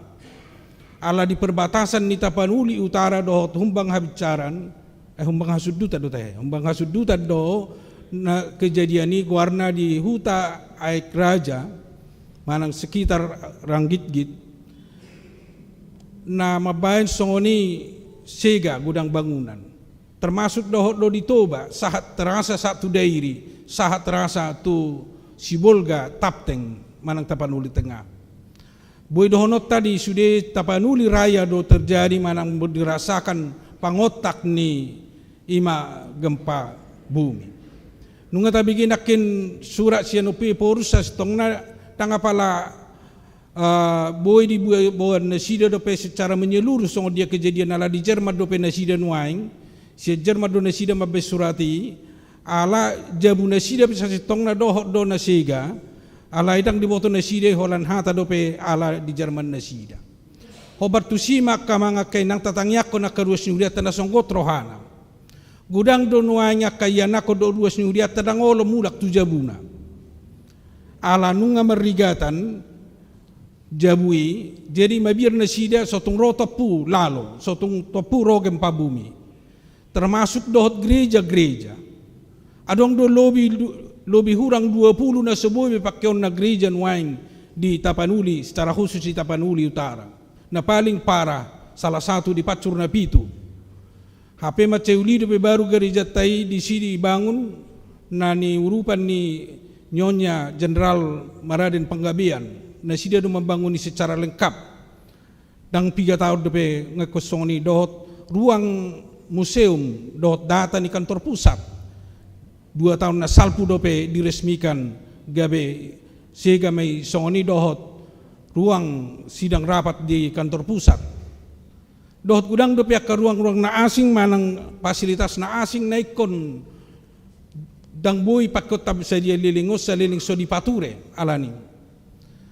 Ala di perbatasan ni Tapanuli Utara dohot Humbang Habincaran, eh, Humbang Hasundutan do tahe, Humbang Hasundutan do na kejadian i, goarna di Huta Aek Raja, manang sekitar Ranggitgit, na mambaen songon i sega godang bangunan. Termasuk dohot do di Toba, sahat terasa sahat tu Dairi, sahat terasa tu Sibolga, Tapteng, manang Tapanuli Tengah. Boi dohononta di sude Tapanuli Raya do terjadi manang dirasakan pangontak ni i ma gempa bumi. Nunga tabege nangkin surat sian Ompu Ephorus, sasintongna ndang apala, eh, boi diboan nasida dope secara menyeluruh songon dia kejadian, ala di Jerman dope nasida nuaeng, sian Jerman do nasida mambaen surat i, ala jabu nasida pe sasintongna dohot do na sega, alai ndang diboto nasida i holan hata dope ala di Jerman nasida. Hombar tusi ma, angka amang, angka inang, tatangiangkon angka ruas ni hurianta na songgot rohana. Godang do nuaeng angka ianakhon dohot ruas ni hurianta ndang olo mulak tu jabuna. Ala nunga marrigatan jabu i, jadi mabiar nasida so tung ro tompu lalo, so tung tompu ro gempa bumi. Termasuk dohot gereja-gereja. Adong do lobi, lobi hurang dua pulu na so boi be pakeonna gereja nuaeng di Tapanuli, secara khusus di Tapanuli Utara. Na paling parah, salah satu di Pansur Napitu. Hape mansai uli dope baru gerejanta i disi dibangun, na niurupan ni Nyonya Jenderal Maraden Panggabean. Nasida do mambangun i secara lengkap. Ndang piga taon dope ngekkon songon i, dohot ruang museum dohot data ni kantor pusat. Dua taon na salpu dope diresmikan, gabe sega ma i songon i, dohot ruang sidang rapat di kantor pusat. Dohot godang dope angka ruang-ruang na asing manang fasilitas na asing na ingkon ndang boi pakeonta sadia leleng on, saleleng so dipature. Alani,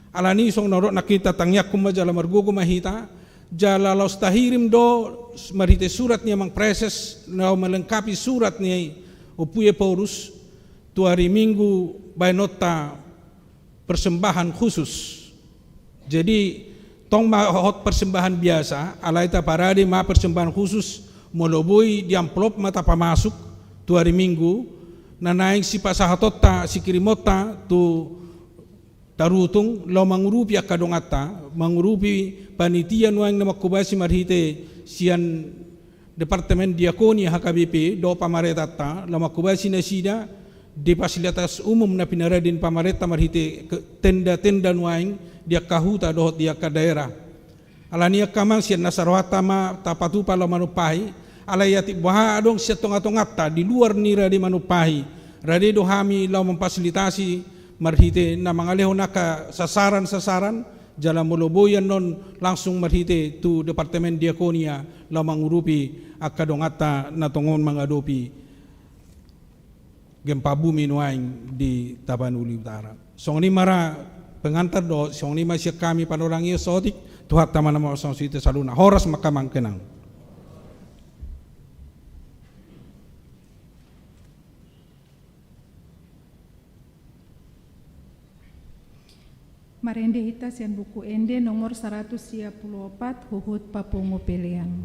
alani songon na hudok nangkin, tatangiangkon ma jala margogo ma hita, jala laos tahirim do marhite surat ni Amang Praeses laho melengkapi surat ni Ompu Ephorus tu ari Minggu baenonta persembahan khusus. Jadi, tong ma hot persembahan biasa, alai taparade ma persembahan khusus, molo boi di amplop ma tapamasuk tu ari Minggu, na naeng sipasahatonta, sikirimonta tu Tarutung, laho mangurupi angka donganta, mangurupi panitia nuaeng na manghobasi marhite sian Departemen Diakonia H K B P dohot pamaretanta, laho manghobasi nasida di fasilitas umum na pinarade ni pamarenta marhite ke-, tenda-tenda nuaeng di angka huta dohot di angka daerah. Alani i angka amang, sian nasa rohanta ma tapatupa laho manumpahi, alai atik boha adong sian tonga-tonganta di luar ni rade manumpahi, rade do hami laho memfasilitasi marhite na mangalehon angka sasaran-sasaran, jala molo boi annon langsung marhite tu Departemen Diakonia laho mangurupi angka donganta na tongon mangadopi gempa bumi nuaeng di Tapanuli Utara. Songon i ma ra pengantar dohot, songon i ma sian hami panorang i saotik, Tuhanta ma na mangasuhi hita saluhutna. Horas ma angka amang, angka inang. Marende hita sian Buku Ende nomor saratus sia pulu opat, huhut papungu pelean.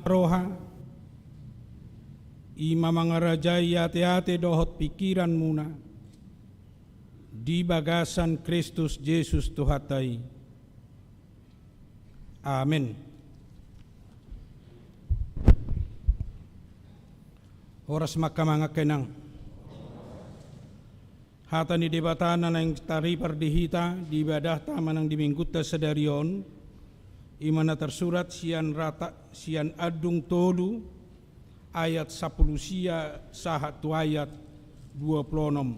Roha, i ma mangarajai ateate dohot pingkiranmuna di bagasan Kristus Jesus Tuhanta i. Amen. Horas ma angka amang, angka inang. Hata ni Debata na naeng taripar di hita di ibadahta manang di Minggunta sadari on, i ma na tarsurat sian rata, sian Andung tolu ayat sampulu sia sahat tu ayat dua pulu onom.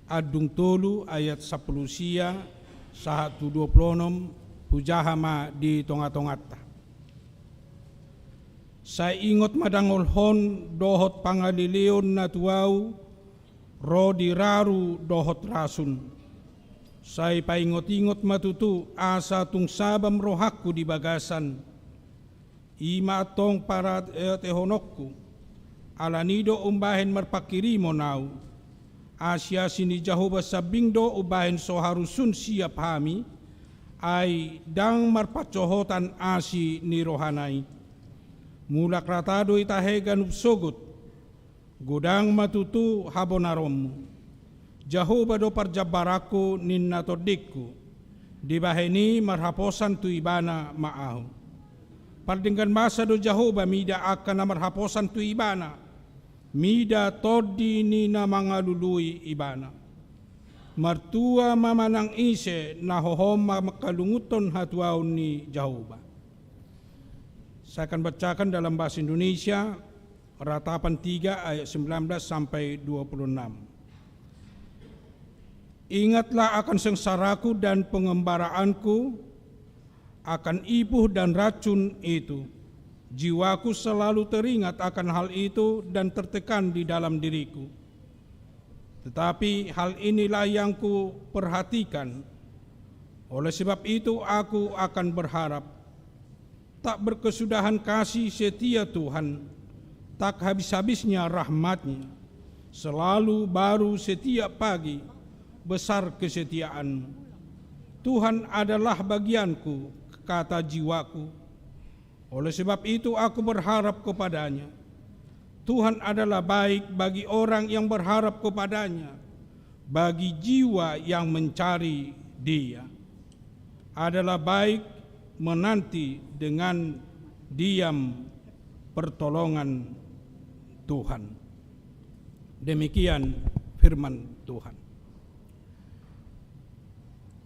Andung tolu ayat sampulu sia sahat tu dua pulu onom, hujaha ma di tonga-tonganta. Sai ingot ma dangolhon dohot pangaleleon na tu ahu ro di raru dohot rasun. Sai paingot-ingot ma tutu asa tung sabam rohangku di bagasan. I ma antong paratehononku, ala ni do umbahen marpanghirimon ahu. Asi-asi ni Jahowa sambing do umbahen so harusun siap hami, ai ndang marpansohotan asi ni rohana i. Mulak rata do i tahe ganup sogot, godang ma tutu habonaronmu. Jahowa do parjambaranku ninna tondingku, dibahen i marhaposan tu Ibana ma ahu. Pardenggan basa do Jahowa mida angka na marhaposan tu Ibana, mida tondi ni na mangalului Ibana. Martua ma manang ise na hohom mangkalungunhon hatuaon ni Jahowa. Saya akan bacakan dalam bahasa Indonesia, Ratapan tiga ayat sembilan belas sampai dua puluh enam. Ingatlah akan sengsaraku dan pengembaraanku, akan ipuh dan racun itu. Jiwaku selalu teringat akan hal itu dan tertekan di dalam diriku. Tetapi hal inilah yang kuperhatikan. Oleh sebab itu aku akan berharap. Tak berkesudahan kasih setia Tuhan, tak habis-habisnya rahmat-Nya. Selalu baru setiap pagi, besar kesetiaan-Mu. Tuhan adalah bagianku, kata jiwaku. Oleh sebab itu aku berharap kepada-Nya. Tuhan adalah baik bagi orang yang berharap kepada-Nya, bagi jiwa yang mencari Dia. Adalah baik menanti dengan diam pertolongan Tuhan. Demikian firman Tuhan.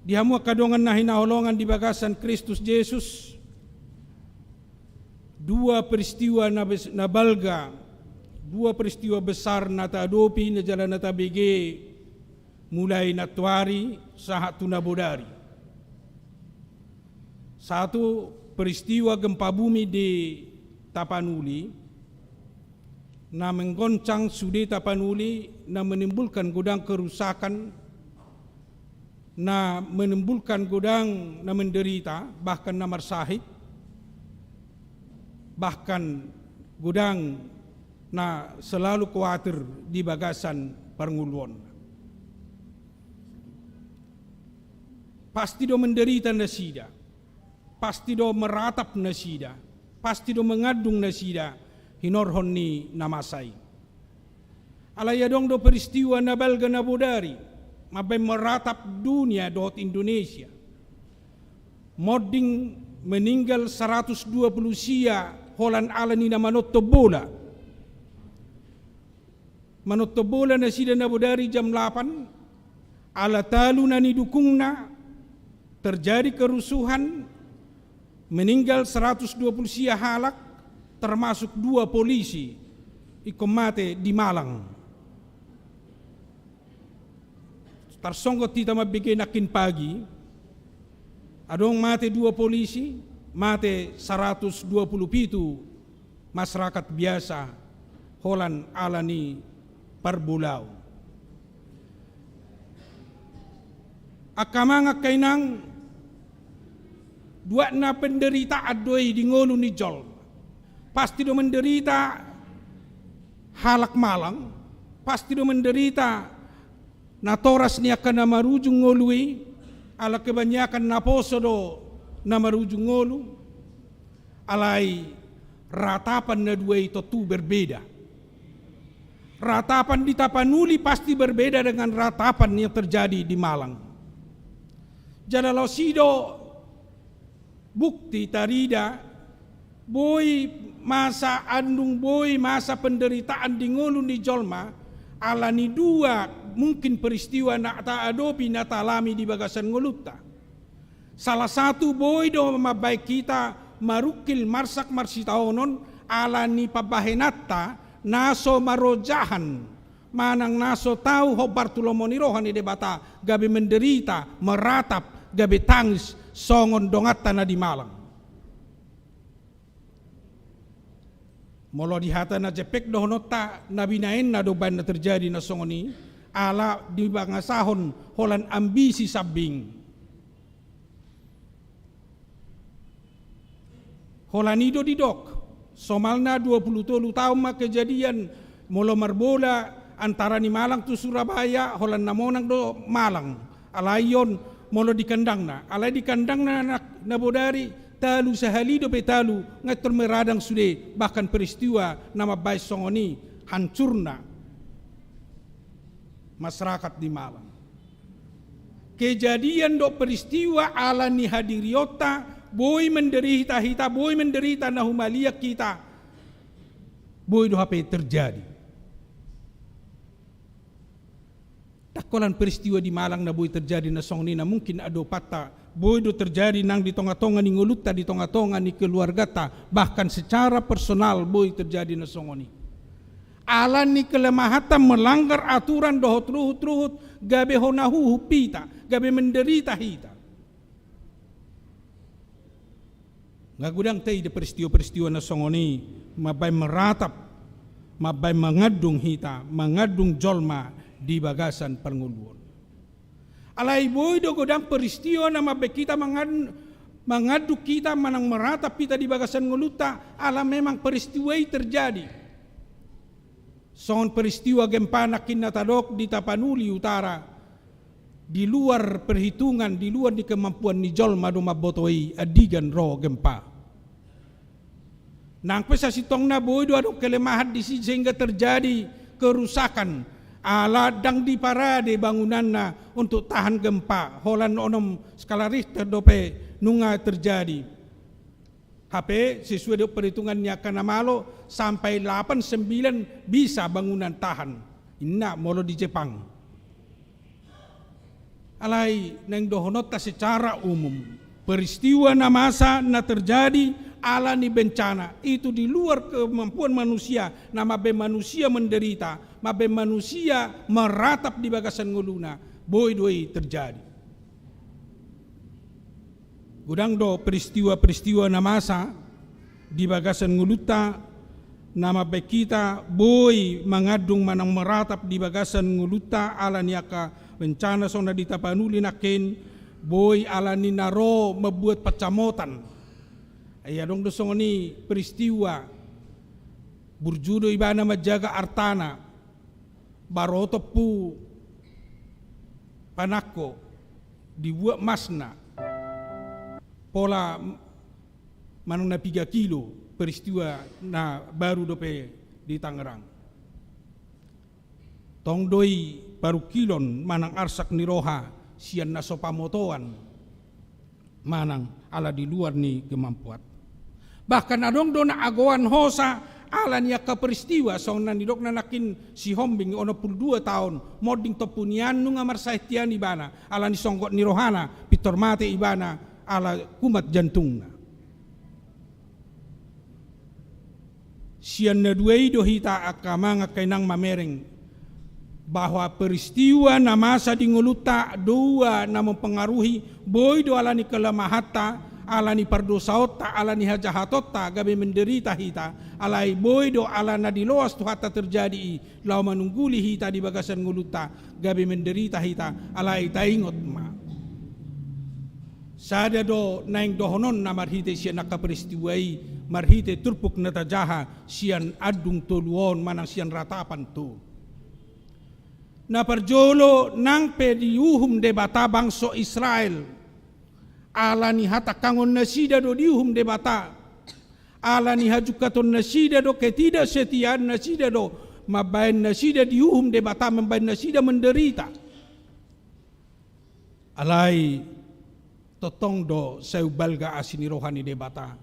Di hamu angka dongan na hinaholongan di bagasan Kristus Jesus, dua peristiwa na bes-, na balga, dua peristiwa besar na taadopi, na jala na tabege, mulai nantoari sahat tu na bodari. Satu peristiwa gempa bumi di Tapanuli, na menggoncang sude Tapanuli, na menimbulkan godang kerusakan, na menimbulkan godang na menderita, bahkan na marsahit, bahkan godang na selalu kuatir di bagasan parngoluonna. Pasti do menderita nasida. Pasti do meratap nasida, pasti do mengandung nasida hinorhon ni na masa i. Alai adong do peristiwa na balga na bodari, mambaen meratap dunia dohot Indonesia. Monding meninggal saratus dua pulu sia holan ala ni na manonton bola. Manonton bola nasida na bodari jam lapan, ala talu na nidukungna, terjadi kerusuhan, meninggal saratus dua pulu sia halak, termasuk dua polisi, ingkon mate di Malang. Tarsonggot hita mambege nangkin pagi, adong mate dua polisi, mate saratus dua pulu pitu masyarakat biasa holan ala ni parbolaon. Angka amang, angka inang, duatna penderitaan do i di ngolu ni jolma. Pasti do menderita halak Malang, pasti do menderita natoras ni angka na marujung ngolu i, ala kebanyakan naposo do na marujung ngolu. Alai ratapan na dua i tontu berbeda. Ratapan di Tapanuli pasti berbeda dengan ratapan yang terjadi di Malang. Jala laos i do bukti tarida, boi masa andung, boi masa penderitaan di ngolu ni jolma, ala ni dua mungkin peristiwa na taadopi, na taalami di bagasan ngolunta. Salah satu, boi do mambaen hita marungkil, marsak marsitaonon, ala ni pambahenanta na so marojahan, manang na so tau hombar tu lomo ni roha ni Debata, gabe menderita, meratap, gabe tangis, songon donganta na di Malang. Molo di hata na jempek dohononta, na binaenna do umbaen na terjadi na songon i, ala dibangasahon holan ambisi sambing. Holan i do didok, somalna dua pulu tolu taon ma kejadian, molo marbola antara ni Malang tu Surabaya, holan na monang do Malang. Alai on molo di kandangna, alai di kandangna na, na bodari, talu sahali dope talu, nga tong maradang sude, bahkan peristiwa na mambaen songon i, hancurna masyarakat di Malang. Kejadian dohot peristiwa ala ni hadirionta, boi menderita hita, boi menderita na humaliang hita, boi do hape terjadi. Ndang holan peristiwa di Malang na boi terjadi na songon i na mungkin adopanta, boi do terjadi nang di tonga-tonga ni ngolunta, di tonga-tonga ni keluarganta, bahkan secara personal boi terjadi na songon i. Ala ni kelemahanta melanggar aturan dohot ruhut-ruhut, gabe hona huhup hita, gabe menderita hita. Nga godang taida peristiwa-peristiwa na songon i mambaen meratap, mambaen mangandung hita, mangandung jolma di bagasan parngoluon. Alai boi do godang peristiwa na mambaen hita mangan-, mangandung hita manang meratap hita di bagasan ngolunta, ala memang peristiwa i terjadi. Songon peristiwa gempa nangkin na tadok di Tapanuli Utara, di luar perhitungan, di luar ni kemampuan ni jolma do mamboto i andigan ro gempa. Nang pe sasintongna boi do adong kelemahan disi sehingga terjadi kerusakan, ala ndang diparade bangunanna untuk tahan gempa, holan onom skala Richter dope nunga terjadi. Hape sesuai dohot perhitungan ni angka na malo, sampai lapan sembilan bisa bangunan tahan. Inna molo di Jepang. Alai naeng dohononta secara umum, peristiwa na masa na terjadi ala ni bencana itu di luar kemampuan manusia, na mambaen manusia menderita, mambaen manusia meratap di bagasan ngoluna, boi do i terjadi. Godang do peristiwa-peristiwa na masa di bagasan ngolunta, na mambaen hita boi mangandung manang meratap di bagasan ngolunta ala ni angka bencana songon na di Tapanuli nangkin, boi ala ni na ro mambuat pansamotan. Ai adong do songon i peristiwa, burju do ibana manjaga artana, baroto pu panangko, dibuat masna, pola manang na piga kilo, peristiwa na baru dope di Tangerang. Tong do i parungkilon manang arsak ni roha sian na so pamotoan manang ala di luar ni kemampuan. Bahkan adong do na agoan hosa ala ni angka peristiwa, songon na nidokna nangkin Sihombing onom pulu dua taon, monding tompu nian nunga marsahat hian ibana, ala ni songgot ni rohana, pintor mate ibana, ala kumat jantungna. Sian na dua i do hita angka amang angka inang mamereng, bahwa peristiwa na masa di ngolunta dua na mempengaruhi, boi do ala ni kelemahanta, ala ni pardosaonta, ala ni hajahatonta, gabe menderita hita, alai boi do ala na diloas Tuhanta terjadi i, laho manungguli hita di bagasan ngolunta, gabe menderita hita, alai taingot ma. Sada do naeng dohononna marhite sian angka peristiwa i, marhite turpuk na tajaha sian andung tolu on manang sian ratapan tolu. Na parjolo nang pe diuhum Debata bangso Israel. Ala ni hatangkangon nasida do diuhum Debata. Ala ni hajungkaton nasida do, ketidaksetiaan nasida do, mambaen nasida diuhum Debata, mambaen nasida menderita. Alai tongtong do sai umbalga asi ni roha ni Debata.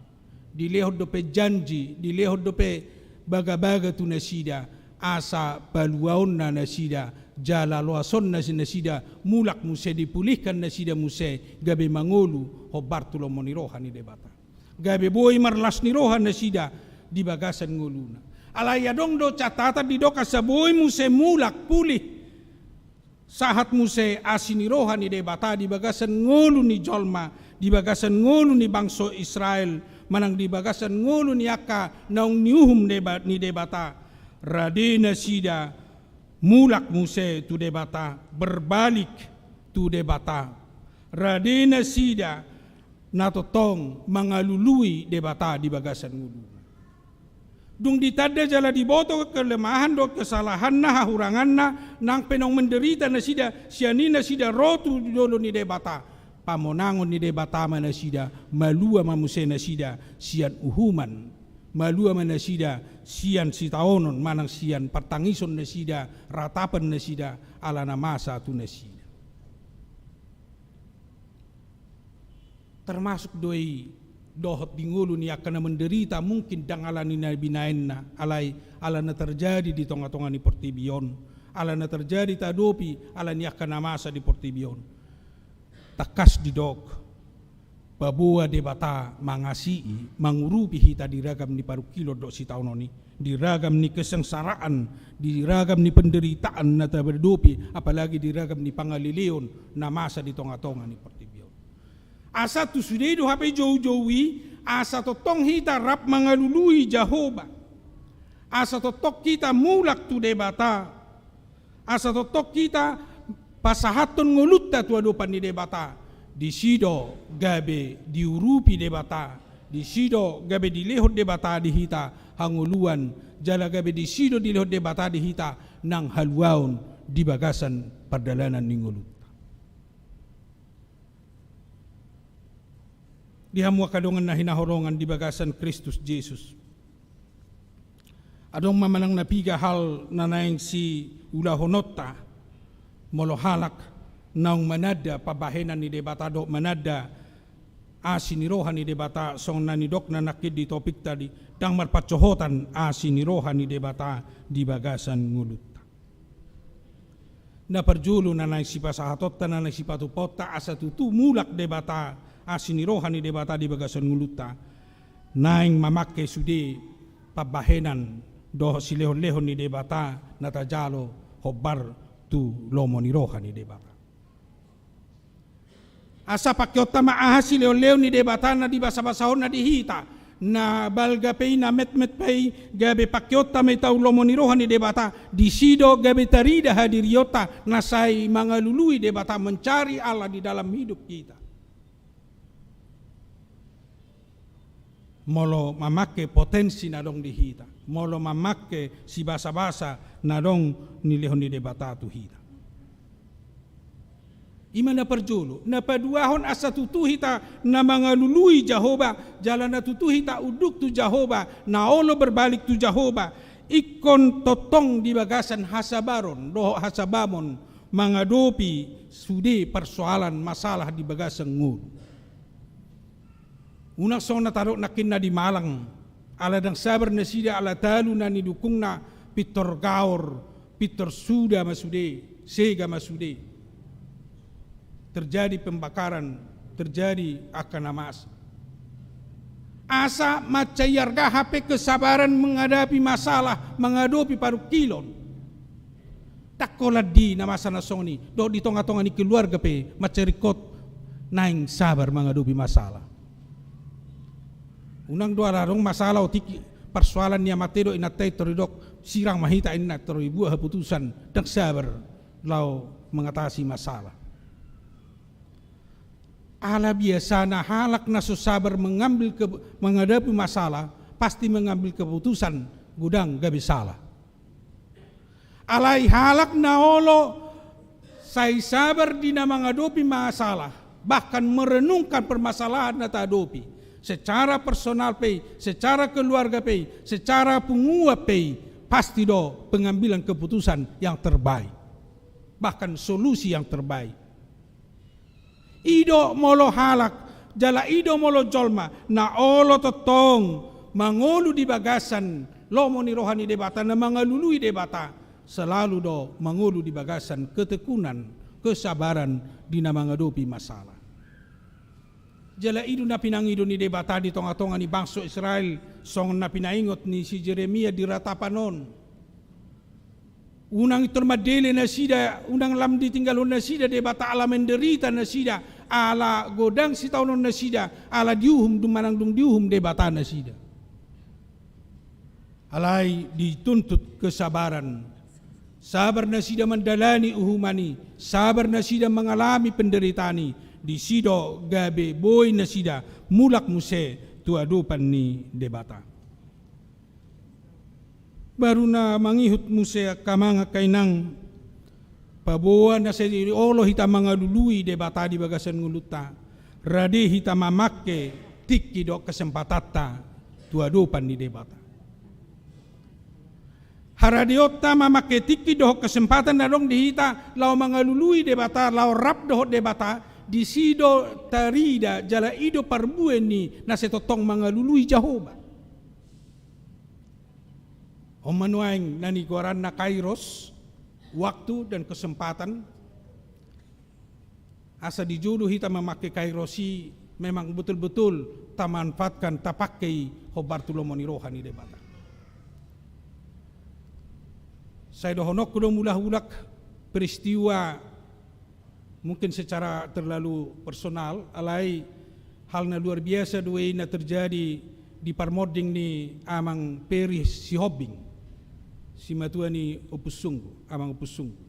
Dilehon dope janji, dilehon dope bagabaga tu nasida, asa paluaonna nasida, jala loasonna si nasida, mulak muse, dipulihkan nasida muse, gabe mangolu hombar tu lomo ni roha ni Debata. Gabe boi marlas ni roha nasida di bagasan ngoluna. Alai adong do catatan didok asa boi muse mulak pulih. Sahat muse asi ni roha ni Debata di bagasan ngolu ni jolma, di bagasan ngolu ni bangso Israel, manang di bagasan ngolu ni angka naung niuhum Deba-, ni Debata. Rade nasida mulak muse tu Debata, berbalik tu Debata. Rade nasida na tongtong mangalului Debata di bagasan ngoluna. Dung ditanda jala diboto kelemahan dohot kesalahanna, hahuranganna, nang pe naung menderita nasida, sian i nasida ro tu jolo ni Debata. Pamonangon ni Debata ma nasida, malua ma muse nasida sian uhuman, malua ma nasida sian sitaonon, manang sian partangison nasida, ratapan nasida, ala na masa tu nasida. Termasuk do i dohot di ngolu ni angka na menderita, mungkin ndang ala ni na binaenna, alai ala na terjadi di tongatonga ni portibi on, ala na terjadi tadopi ala ni angka na masa di portibi on. Tangkas didok, paboa Debata mangasii, mangurupi hita di ragam ni parungkilon dohot sitaonon i, di ragam ni kesengsaraan, di ragam ni penderitaan na tadopi, apalagi di ragam ni pangaleleon na masa di tongatonga ni portibi on. Asa tu sude do hape joujou i, asa tongtong hita rap mangalului Jahowa. Asa tongtong hita mulak tu Debata. Asa tongtong hita pasahathon ngolunta tu adopan ni Debata. Disi do gabe diurupi Debata. Disi do gabe dilehon Debata di hita hangoluan. Jala gabe disi do dilehon Debata di hita nang haluaon di bagasan pardalanan ni ngolunta. Di hamu angka dongan na hinaholongan di bagasan Kristus Jesus. Adong ma manang na piga hal na naeng siulahononta, molo halak naung mananda pambahenan ni Debata dohot mananda asi ni roha ni Debata, songon na nidokna nangkin di topikta i, ndang marpansohotan asi ni roha ni Debata di bagasan ngolunta. Na parjolo na naeng sipasahatonta, na naeng sipatupaonta, asa tutu mulak Debata, asi ni roha ni Debata di bagasan ngolunta, naeng mamangke sude pambahenan dohot silehonlehon ni Debata na tajalo hombar tu lomo ni roha ni Debata. Asa pangkeonta ma aha silehonlehon ni Debata na dibasabasahonna di hita, na balga pe i, na metmet pe i, gabe pangkeonta ma i tu lomo ni roha ni Debata, disi do gabe tarida hadirionta na sai mangalului Debata, mencari Allah di dalam hidup kita. Molo mamangke potensi na adong di hita, molo mamangke sibasabasa na adong nilehon ni Debata tu hita. I ma na parjolo. Na paduahon, asa tutu hita na mangalului Jahowa, jala na tutu hita unduk tu Jahowa, na olo berbalik tu Jahowa, ingkon tongtong di bagasan hasabaron dohot hasabamon mangadopi sude parsoalan masalah di bagasan ngolu. Unang songon na tadok nangkin na di Malang, ala ndang sabar nasida, ala talu na nidukungna pintor gaor, pintor suda ma sude, sega ma sude. Terjadi pembakaran, terjadi angka na masa. Asa mansai arga hape kesabaran menghadapi masalah, mangadopi parungkilon. Ndang holan di na masa na songon i, dohot di tongatonga ni keluarga pe mansai ringkot naeng sabar mangadopi masalah. Unang do ala adong masalah otik, parsoalan ni amanta i dohot inanta i, tor didok sirang ma hita, inna, tor dibuat haputusan ndang sabar laho mengatasi masalah. Ala biasana halak na so sabar mengambil ke-, menghadapi masalah, pasti mengambil keputusan godang gabe salah. Alai halak na olo sai sabar di na mangadopi masalah, bahkan merenungkan permasalahan na tahadopi, Secara personal pe i, secara keluarga pe i, secara punguan pe i, pasti do pengambilan keputusan yang terbaik, bahkan solusi yang terbaik. I do molo halak, jala i do molo jolma na olo tongtong mangolu di bagasan lomo ni roha ni Debata, na mangalului Debata, selalu do mangolu di bagasan ketekunan, kesabaran di na mangadopi masalah. Jala i do na pinangido ni Debata di tongatonga ni bangso Israel, songon na pinaingot ni si Jeremia di ratapan on. Unang pintor mandele nasida, unang lam ditinggalhon nasida Debata ala menderita nasida, ala godang sitaonon nasida, ala diuhum dung manang dung diuhum Debata nasida. Alai dituntut kesabaran. Sabar nasida mandalani uhuman i, sabar nasida mangalami penderitaan i, disi do gabe boi nasida mulak muse tu adopan ni Debata. Baru na mangihut muse angka amang angka inang, paboa na sai olo hita mangalului Debata di bagasan ngolunta, rade hita mamangke tingki dohot kesempatanta tu adopan ni Debata. Haradeonta mamangke tingki dohot kesempatan na adong di hita laho mangalului Debata, laho rap dohot Debata, disi do tarida jala i do parbue ni na sai tongtong mangalului Jahowa. On ma nuaeng na nigoaranna kairos, waktu dan kesempatan. Asa dijou do hita mamangke kairos i, memang betul-betul tamanfaatkan, tapangke i hombar tu lomo ni roha ni Debata. Sai dohononku do mulak-mulak peristiwa mungkin secara terlalu personal, alai hal na luar biasa do i na terjadi di parmonding ni Amang Peri Sihombing, simatua ni Ompusunggu, Amang Ompusunggu.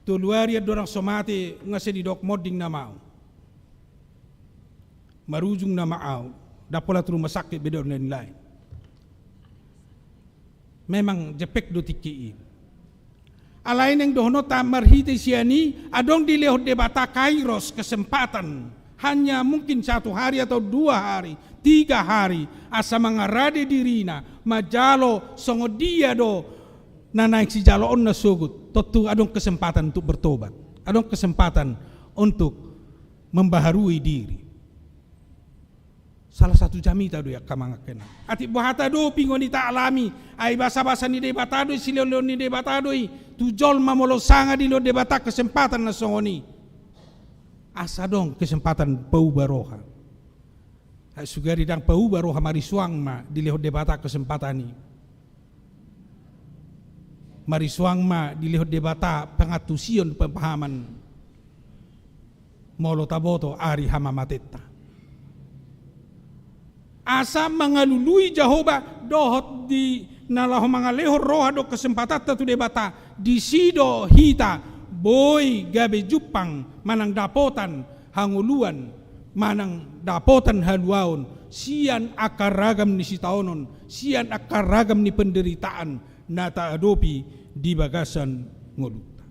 Tolu ari andorang so mate, nga sai didok monding nama au. Marujung nama au, ndang pola tu rumah sakit be do na nilae. Memang jempek do tingki i. Alai naeng dohononta marhite sian i, adong dilehon Debata kairos, kesempatan, hanya mungkin satu hari atau dua hari, tiga hari, asa mangarade dirina, manjalo songon dia do na naeng sijaloonna sogot, tontu adong kesempatan untuk bertobat, adong kesempatan untuk membaharui diri. Salah satu jamita do i angka amang angka inang. Atik boha tadopi ngon i taalami, ai basabasa ni Debata do i, silehonlehon ni Debata do i tu jolma molo sanga dilehon Debata kesempatan na songon i. Asa adong kesempatan pauba roha. Ai sugari ndang pauba roha, marisuang ma dilehon Debata kesempatan i. Marisuang ma dilehon Debata pangantusion, pemahaman. Molo taboto ari hamamatenta. Asa mangalului Jahowa dohot di na laho mangalehon roha dohot kesempatanta tu Debata, disi do hita boi gabe jumpang manang dapotan hangoluan, manang dapotan haluaon, sian angka ragam ni sitaonon, sian angka ragam ni penderitaan na taadopi di bagasan ngolunta.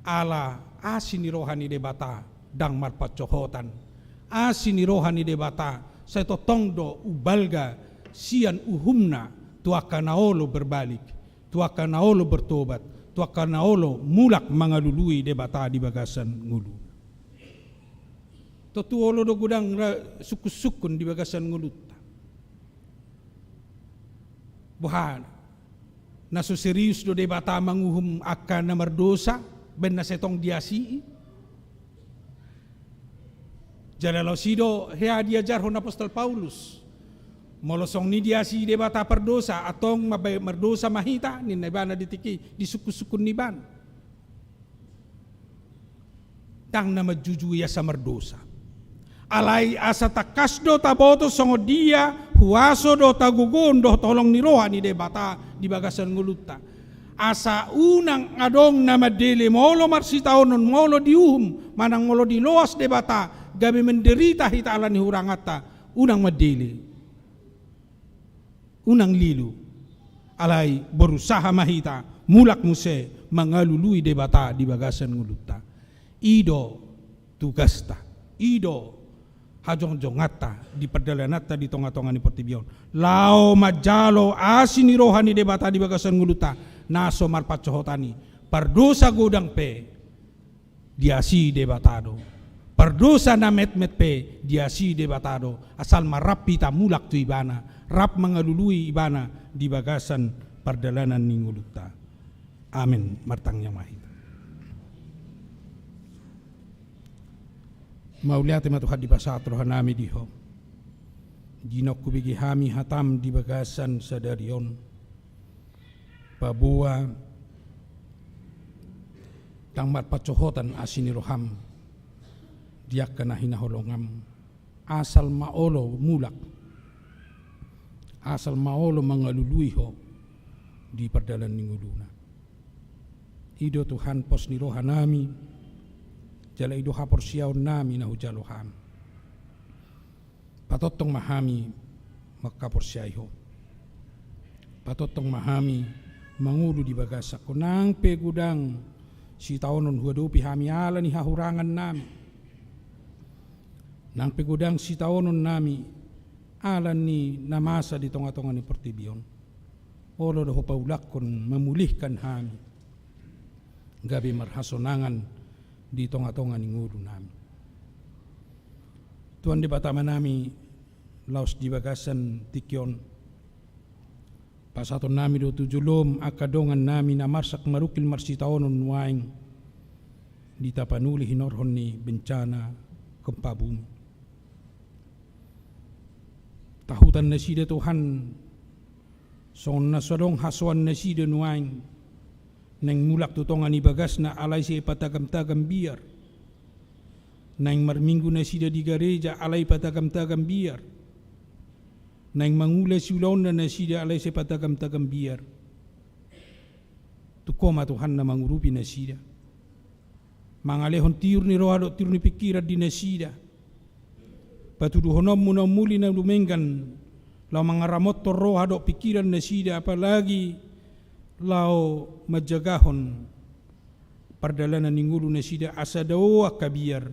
Ala asi ni roha ni Debata ndang marpansohotan. Asi ni roha ni Debata sai tongtong do umbalga sian uhumna tu angka na olo berbalik, tu angka na olo bertobat, tu angka na olo mulak mangalului Debata di bagasan ngoluna. Tontu olo do godang ra-, sungkunsungkun di bagasan ngolunta. Boha, na so serius do Debata manguhum angka na mardosa, baen na sai tong diasii? Jala laos i do hea diajarhon apostel Paulus. Molo songon i diasii Debata pardosa, antong mambaen mardosa ma hita, ninna ibana di tingki i, di sungkunsungkun ni ibana. Ndang na manjujui asa mardosa. Alai asa tangkas do taboto songon dia huaso dohot hagogoon dohot holong ni roha ni Debata di bagasan ngolunta. Asa unang adong na mandele molo marsitaonon, molo diuhum, manang molo diloas Debata, gabe menderita hita ala ni huranganta, unang mandele. Unang lilu. Alai berusaha ma hita mulak muse mangalului Debata di bagasan ngolunta. I do tugasta. I do hajongjonganta di pardalananta di tongatonga ni portibi on, laho manjalo asi ni roha ni Debata di bagasan ngolunta na so marpansohotan i. Pardosa godang pe diasi Debata do, pardosa na metmet pe diasi Debata do, asal ma rap hita mulak tu Ibana, rap mangalului Ibana di bagasan pardalanan ni ngolunta. Amen. Martangiang ma hita. Mauliate ma Tuhan dipasahat rohanami di Ho, di naung hubege hami hatam di bagasan sadari on. Paboa ndang marpansohotan asi ni roham di angka na hinaholongam, asal ma olo mulak, asal ma olo mangalului Ho di pardalan ni ngoluna. I do Tuhan pos ni rohanami, jala i do haporseaonnami na hujalo hami. Patongtong ma hami mangkaporseai Ho. Patongtong ma hami mangolu di bagasan Ho. Nang pe godang sitaonon huadopi hami ala ni hahurangannami, nang pe godang sitaononnami ala ni na masa di tongatonga ni portibi on, olo do Ho paulakkon, mamulihkan hami gabe marhasonangan di tongatonga ni ngolunami. Tuhan Debata Amanami, laos di bagasan tingki on, pasahatonnami do tu jolom angka dongannami na marsak marungkil marsitaonon nuaeng di Tapanuli hinorhon ni bencana gempa bumi. Tahutan nasida Tuhan, songon na so adong hasoan nasida nuaeng, naeng mulak tu tonga ni bagasna alai sai patagam-tagam biar, naeng marminggu nasida di gareja alai patagam-tagam biar, naeng mangula siulaonna nasida alai sai patagam-tagam biar. Tung Ho ma Tuhan na mangurupi nasida, mangalehon tiur ni roha dohot tiur ni pingkiran di nasida. Patuduhononmu na umuli na dumenggan, laho mangaramothon roha dohot pingkiran nasida, apalagi laho manjagahon pardalanan ni ngolu nasida, asa dao angka biar,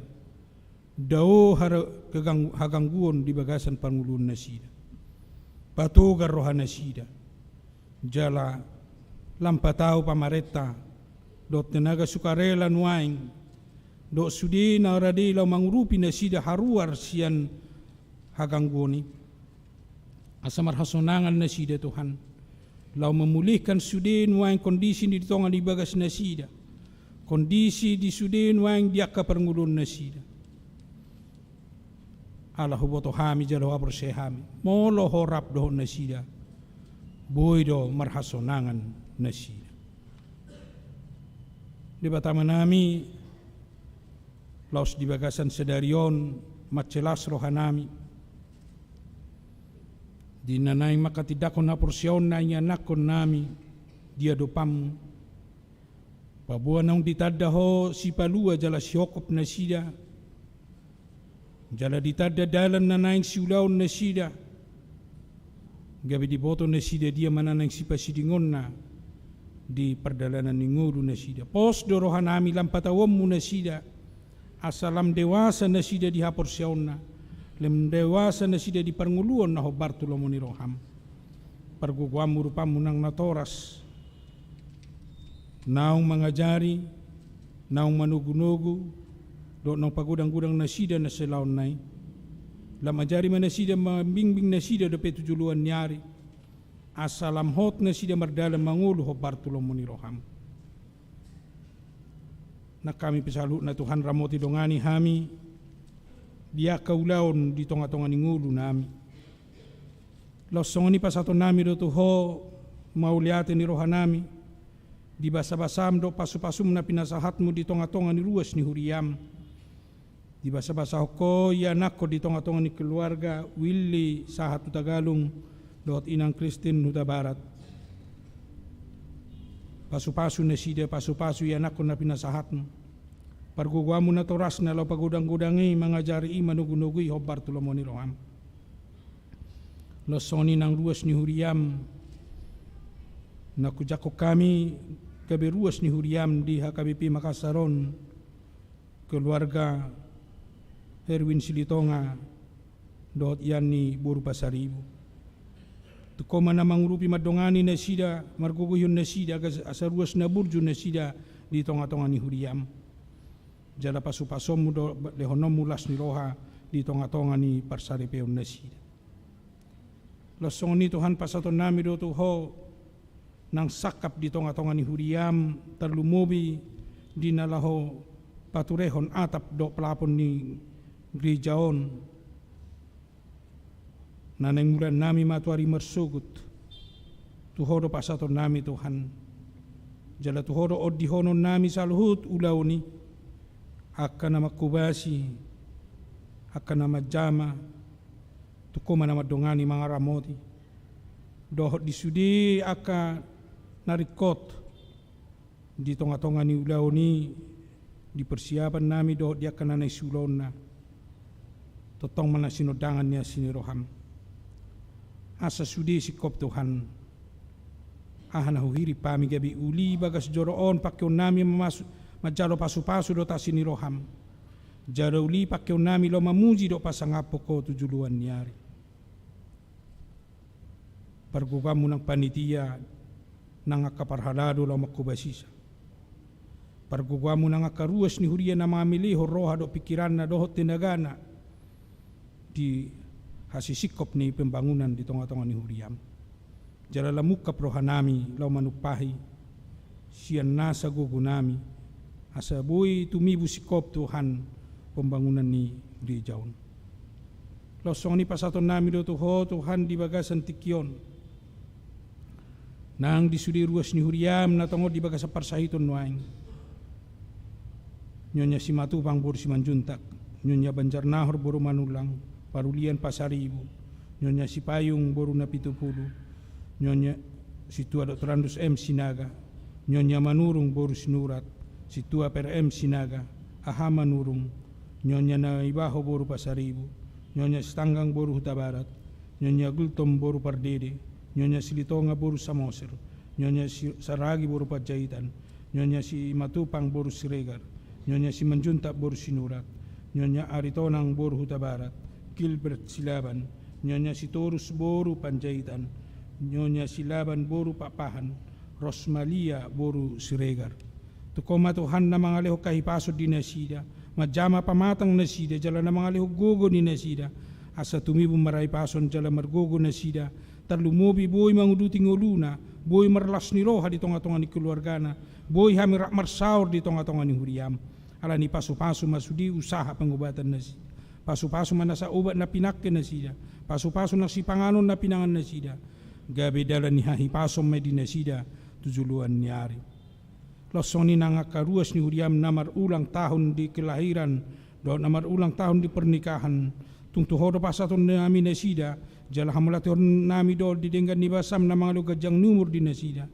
dao hara-, kegang-, hagangguon di bagasan parngoluon nasida. Patogar roha nasida. Jala lam patau pamarenta dohot tenaga sukarela nuaeng, dohot sude na rade laho mangurupi nasida haruar sian hagangguon i. Asa marhasonangan nasida Tuhan, laho mamulihkan sude nuaeng kondisi di tonga ni bagas nasida, kondisi di sude nuaeng di angka parngoluon nasida. Ala huboto hami jala huhaporseai hami, molo Ho rap dohot nasida, boi do marhasonangan nasida. Debata Amanami, laos di bagasan sadari on, mansai las rohanami di na naeng manghatindanghon haporseaon na ianakkonnami di adopanmu. Paboa naung ditanda Ho sipalua jala siongkop nasida, jala ditanda dalan na naeng siulaon nasida, gabe diboto nasida dia ma na naeng sipasidingonna di pardalanan ni ngolu nasida. Pos do rohanami lam patauonmu nasida, asa lam dewasa nasida di haporseaonna, lam dewasa nasida di parngoluon na hombar tu lomo ni roham. Pargogoanmu rupanmu nang natoras, naung mangajari, naung manogunogu, dohot naung pagodanggodang nasida na siulaonna i. Lam ajari ma nasida, mambimbing nasida dope tu joloan ni ari, asa lam hot nasida mardalan mangolu hombar tu lomo ni roham. Nang hami pe saluhutna Tuhan, ramoti dongani hami di angka ulaon di tongatonga ni ngolunami. Laos songon i pasahatonnami do tu Ho mauliate ni rohanami di basabasam dohot pasupasum na pinasahatmu di tongatonga ni ruas ni huriam. Dibasabasahon Ho ianakhon di tongatonga ni keluarga Willy sahat Hutagalung dohot inang Christine Hutabarat. Pasupasu nasida, pasupasu ianakhon na pinasahatmu. Pargogoanmu natorasna laho pagodanggodang i, mangajari i, manogunogu i hombar tu lomo ni roham. Laos songon i nang ruas ni huriam, na hujangkon hami gabe ruas ni huriam di H K B P Makassar on, keluarga Herwin Silitonga, dohot Ian ni boru Pasaribu. Tungkon ma na mangurupi mandongani nasida, margogoihon nasida, asa, asa ruas na burju nasida di tongatonga ni huriaM. Jala pasupasuonMu dohot lehononMu las ni roha di tongatonga ni parsaripeon nasida. Laos songon i Tuhan, pasahatonnami do tu Ho nang sangkap di tongatonga ni huriaM, tarlumobi di na laho paturehon atap dohot plafon ni gereja on, na naeng mulannami ma tu ari marsogot. Tu Ho do pasahatonnami Tuhan. Jala tu Ho do ondihononnami saluhut ulaon i, angka na manghobasi, angka na manjama, tungkon ma na mandongani mangaramoti. Dohot di sude angka na ringkot di tongatonga ni ulaon i, di persiapannami dohot di angka na naeng siulaonna. Tongtong ma na sinondangan ni asi ni rohaM. Asa sude singkop Tuhan, aha na huhirim hami gabe uli bagas joro on pangkeonnami mamasu-, manjalo pasupasu dohot asi ni rohaM. Jala uli pangkeonnami laho mamuji dohot pasangaphon Ho tu joloan ni ari. PargogoanMu nang panitia, nang angka parhalado laho manghobasisa. PargogoanMu nang angka ruas ni huria na mamelehon roha dohot pingkiranna dohot tenagana di hasisingkop ni pembangunan di tongatonga ni huriaM. Jala lam ungkap rohanami laho manumpahi sian nasa gogonami, asa boi tumibu singkop Tuhan pembangunan ni gereja on. Laos songon i pasahatonnami do tu Ho Tuhan di bagasan tingki on. Nang di sude ruas ni huriaM na tongon di bagasan parsahiton nuaeng. Nyonya Simatupang boru Simanjuntak, Nyonya Banjarnahor boru Manullang, Parulian Pasaribu, Nyonya Sipayung boru Napitupulu, Nyonya Sintua Doktorandus M Sinaga, Nyonya Manurung boru Sinurat, Sintua Per M Sinaga, Aha Manurung, Nyonya Naibaho boru Pasaribu, Nyonya Sitanggang boru Hutabarat, Nyonya Gultom boru Pardede, Nyonya Silitonga boru Samosir, Nyonya Si-, Saragi boru Panjaitan, Nyonya Simatupang boru Siregar, Nyonya Simanjuntak boru Sinurat, Nyonya Aritonang boru Hutabarat, Gilbert Silaban, Nyonya Sitorus boru Panjaitan, Nyonya Silaban boru Pakpahan, Rosmalia boru Siregar. Tungkon ma Tuhan na mangalehon hahipason di nasida, manjama pamatang nasida, jala na mangalehon gogo ni nasida, asa tumibu marhahipason jala margogo nasida, tarlumobi boi manguduti ngoluna, boi marlas ni roha di tongatonga ni keluargana, boi hami rap marsaor di tongatonga ni huriaM. Alani pasupasu ma sude usaha pengobatan nasida. Pasupasu ma nasa obat na pinangke nasida. Pasupasu nang sipanganon na pinangan nasida. Gabe dalan ni hahipason ma i di nasida tu joloan ni ari. Laos songon i nang angka ruas ni huriaM na marulang tahun di kelahiran, dohot na marulang tahun di pernikahan. Tung tu Ho do pasahatonnami nasida, jala hamauliatehonnami do di denggan ni basaM na mangalehon ganjang ni umur di nasida.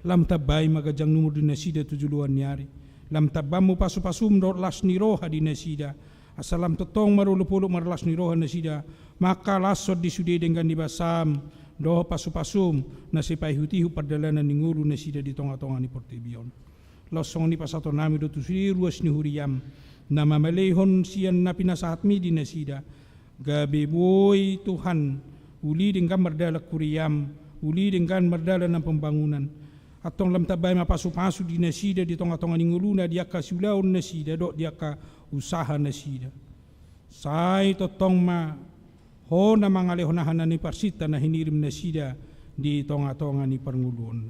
Lam tambai ma ganjang ni umur di nasida tu joloan ni ari. Lam tambamMu pasupasuM dohot las ni roha di nasida. Asa lam tongtong marolopolop marlas ni roha nasida, mangkalashon di sude denggan ni basaM dohot pasupasuM, na sipaihutihut pardalanan ni ngolu nasida di tongatonga ni portibi on. Laos songon i pasahatonnami do tu sude ruas ni huriaM, na mamelehon sian na pinasahatMi di nasida, gabe boi Tuhan, uli denggan mardalan huriaM, uli denggan mardalan nang pembangunan. Antong lam tambai ma pasupasu di nasida di tongatonga ni ngoluna, di angka siulaon nasida dohot di angka usaha nasida. Sai tongtong ma Ho na mangalehon aha na niparsinta na hinirim nasida di tongatonga ni parngoluonna.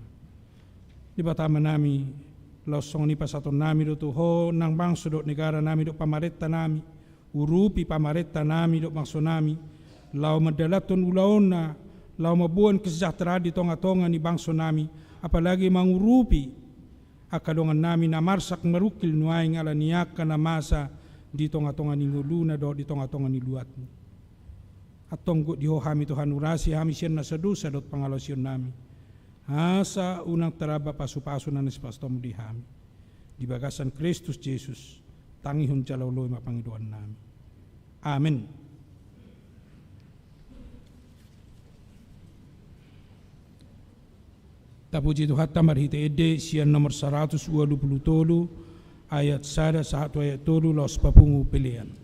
Debata Amanami, laos songon i pasahatonnami do tu Ho nang bangso dohot negaranami dohot pamarentanami, urupi pamarentanami dohot bangsonami, laho mandalanhon ulaonna, laho mamboan kesejahteraan di tongatonga ni bangsonami, apalagi mangurupi angka dongannami na marsak marungkil nuaeng ala ni angka na masa di tongatonga ni ngoluna dohot di tongatonga ni luatna. Antong gok di Ho hami Tuhan, urasi hami sian nasa dosa dohot pangalaosionnami. Asa unang taramba pasupasu na nipasahatMu di hami. Di bagasan Kristus Jesus, tangihon jala oloi ma pangidoannami. Amen. Tapuji Tuhanta marhite ende sian nomor saratus ualu pulu tolu, ayat sada sahat tu ayat tolu, laos papungu pelean.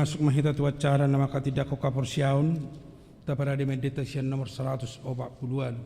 Masuk ma hita tu acara na manghatindanghon haporseaon. Taparade ma endenta sian nomor saratus opat pulu ualu.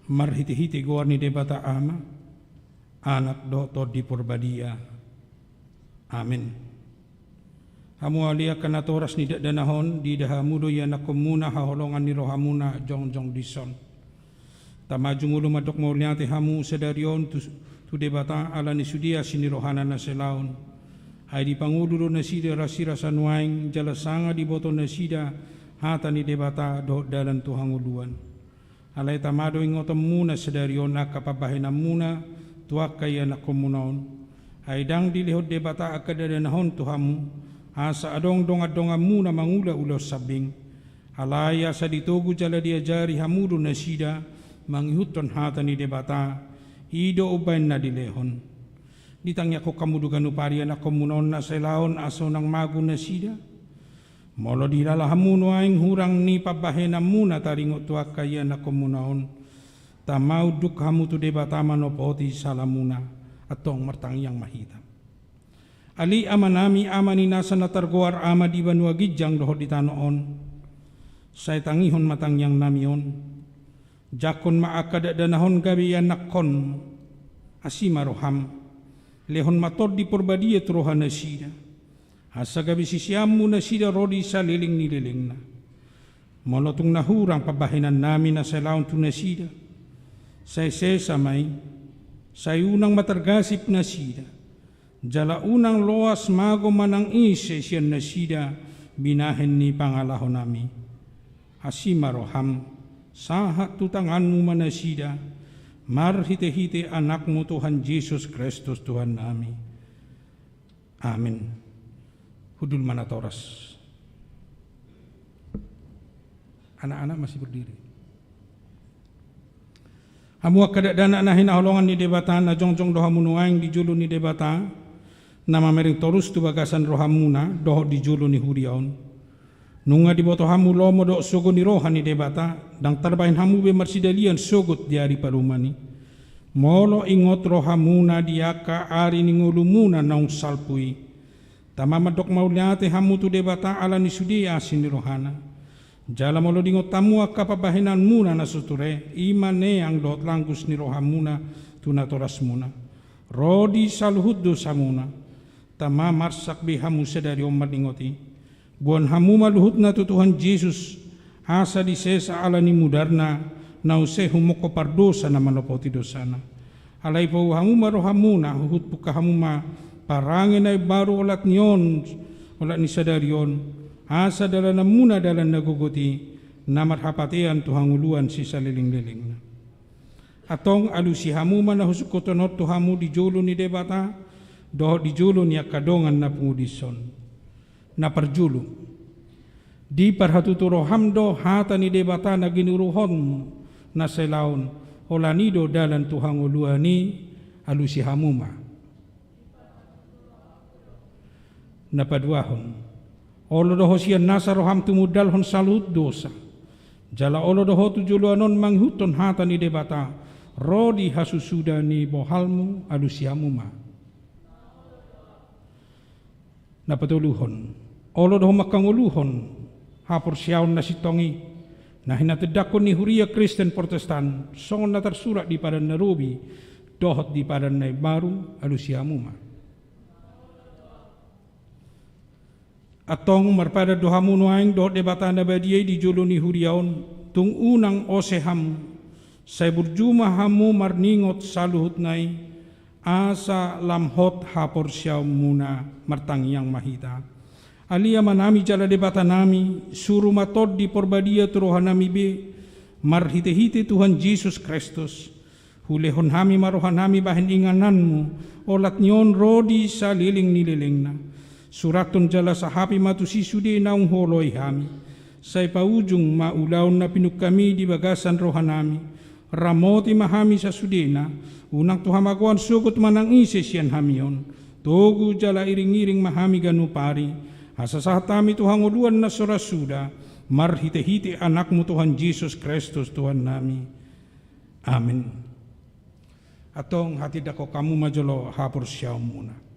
Marhitehite goar ni Debata Ama, Anak dohot Tondi Porbadia. Amen. Hamu ale angka natoras ni dakdanak on, diida hamu do ianakkonmuna haholongan ni rohamuna jongjong dison. Tama jumolo mandok mauliate hamu sadari on tu, tu Debata ala ni sude asi ni rohana na sai laon. Ai dipangolu do nasida rasirasa nuaeng jala sanga diboto nasida hata ni Debata dohot dalan tu hangoluan. Alai tama do ingotonmuna sadari on angka pambahenanmuna tu angka ianakkonmuna on. Ai ndang dilehon Debata angka dakdanak on tu hamu, asa adong dongandonganmuna mangula ulaon sambing. Alai asa ditogu jala diajari hamu do nasida mangihuthon hata ni Debata, i do umbahen na dilehon. Ditangiangkon hamu do ganup ari ianakkonmuna on na sai laon asa unang mago nasida. Molo dihilala hamu nuaeng hurang ni pambahenanmuna taringot tu angka ianakkonmuna on, tama unduk hamu tu Debata manopoti salamuna. Antong martangiang ma hita. Ale Amanami, Ama ni nasa na targoar Ama di banua ginjang dohot di tano on, sai tangihon ma tangiangnami on. Jangkon ma angka dakdanak on gabe ianakkon. Asi ma roham. Lehon ma Tondi Porbadia tu roha nasida, asa gabe siseanmu nasida ro di saleleng ni lelengna. Molo tung na hurang pambahenannami na sai laon tu nasida, sai sesa ma i. Sai unang ma targasip nasida, jala unang loas mago manang ise sian nasida binahen ni pangalahonami. Asi ma roham, sahat tu tanganmu ma nasida, marhitehite Anakmu Tuhan Jesus Kristus Tuhannami. Amen. Hundul ma natoras. Anak-anak masih berdiri. Hamu angka dakdanak na hinaholongan ni Debata, na jongjong do hamu nuaeng di jolo ni Debata, na mamereng torus tu bagasan rohamuna dohot di jolo ni huria on. Nunga diboto hamu lomo dohot sogo ni roha ni Debata, ndang tarbahen hamu be marsidalian sogot di ari parumaen i. Molo ingot rohamuna di angka ari ni ngolumuna naung salpu i, tama mandok mauliate hamu tu Debata ala ni sude asi ni rohana. Jala molo diingot hamu angka pambahenanmuna na so ture, i ma neang dohot langgus ni rohamuna tu natorasmuna, ro di saluhut dosamuna, tama marsak be hamu sadari on maningot i. Boan hamu ma luhutna tu Tuhan Jesus, asa disesa ala ni mudarna, na use humongkop pardosa na manopoti dosana. Alai pau hamu ma rohamuna, huhut pungka hamu ma parange na imbaru olat ni on, olat ni sadari on, asa dalananmuna dalan na gogot i, na marhapatean tu hangoluan sisaleleng-lelengna. Antong alusi hamu ma na husungkuthon on tu hamu di jolo ni Debata, dohot di jolo ni angka dongan na pungu dison. Na parjolo, diparhatutu roham do hata ni Debata na ginuruhonmu na sai laon, holan i do dalan tu hangoluan i, alusi hamu ma. Na paduahon, olo do ho sian nasa roham tumundalhon saluhut dosa. Jala olo do ho tu joloan on mangihuthon hata ni Debata, ro di hasusuda ni bohalmu, alusi hamu ma. Na patoluhon, Olo do hamu mangkangoluhon haporseaon na sintong i, na hinatindangkon ni huria Kristen Protestan, songon na tarsurat di Padan na Robi dohot di Padan na Imbaru. Alusi hamu ma. Antong marpadan do hamu nuaeng dohot Debata na badia i di jolo ni huria on, tung unang ose hamu, sai burju ma hamu marningot saluhutna i, asa lam hot haporseaonmuna. Martangiang ma hita. Ale Amanami jala Debatanami, suru ma Tondi Parbadia tu rohanami be, marhitehite Tuhan Jesus Kristus, hulehon hami ma rohanami bahen ingananmu, olat ni on ro di saleleng ni lelengna. Surathon jala sahapi ma tusi sude naung huoloi hami. Sai paujung ma ulaon na pinungkami di bagasan rohanami. Ramoti ma hami sasudena, unang tu hamagoan sogot manang ise sian hami on. Togu jala iring-iring ma hami ganup ari, asa sahat hami tu hangoluan na so ra suda, marhitehite Anakmu Tuhan Jesus Kristus Tuhannami. Amen. Antong hatindangkon hamu ma jolo haporseaonmuna.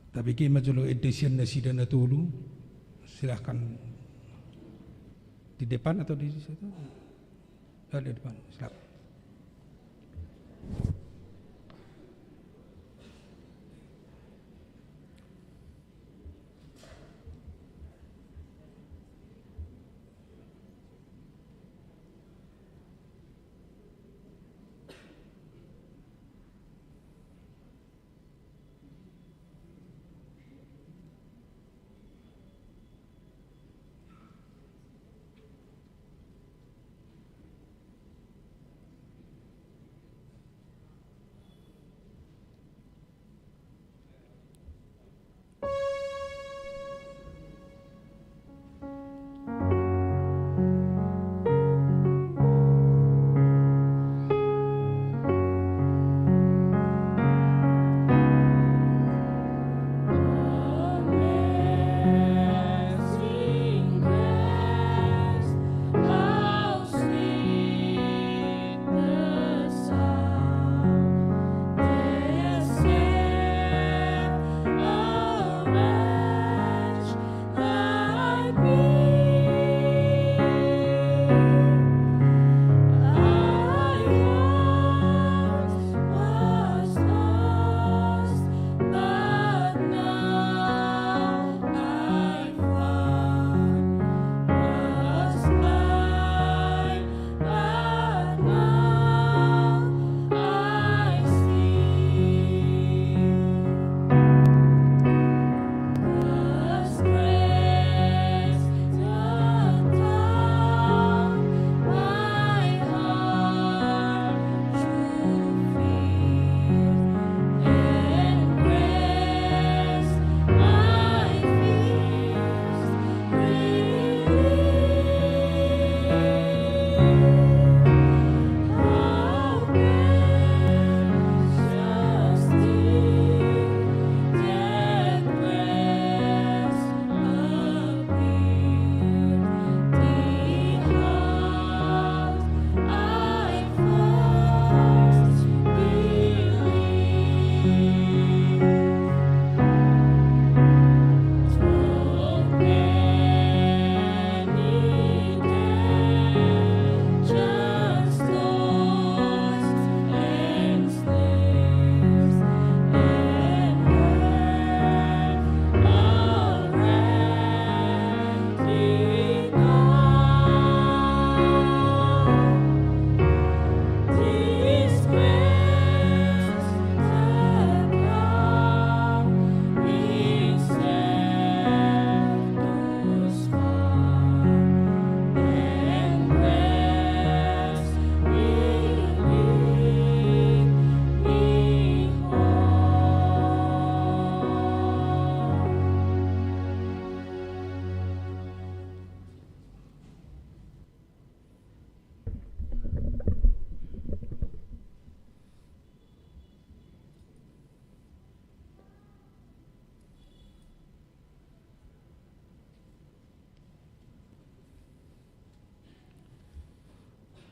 Tabege ma jolo ende sian nasida na tolu. Silahkan di depan atau di situ? Ya, di depan, silahkan.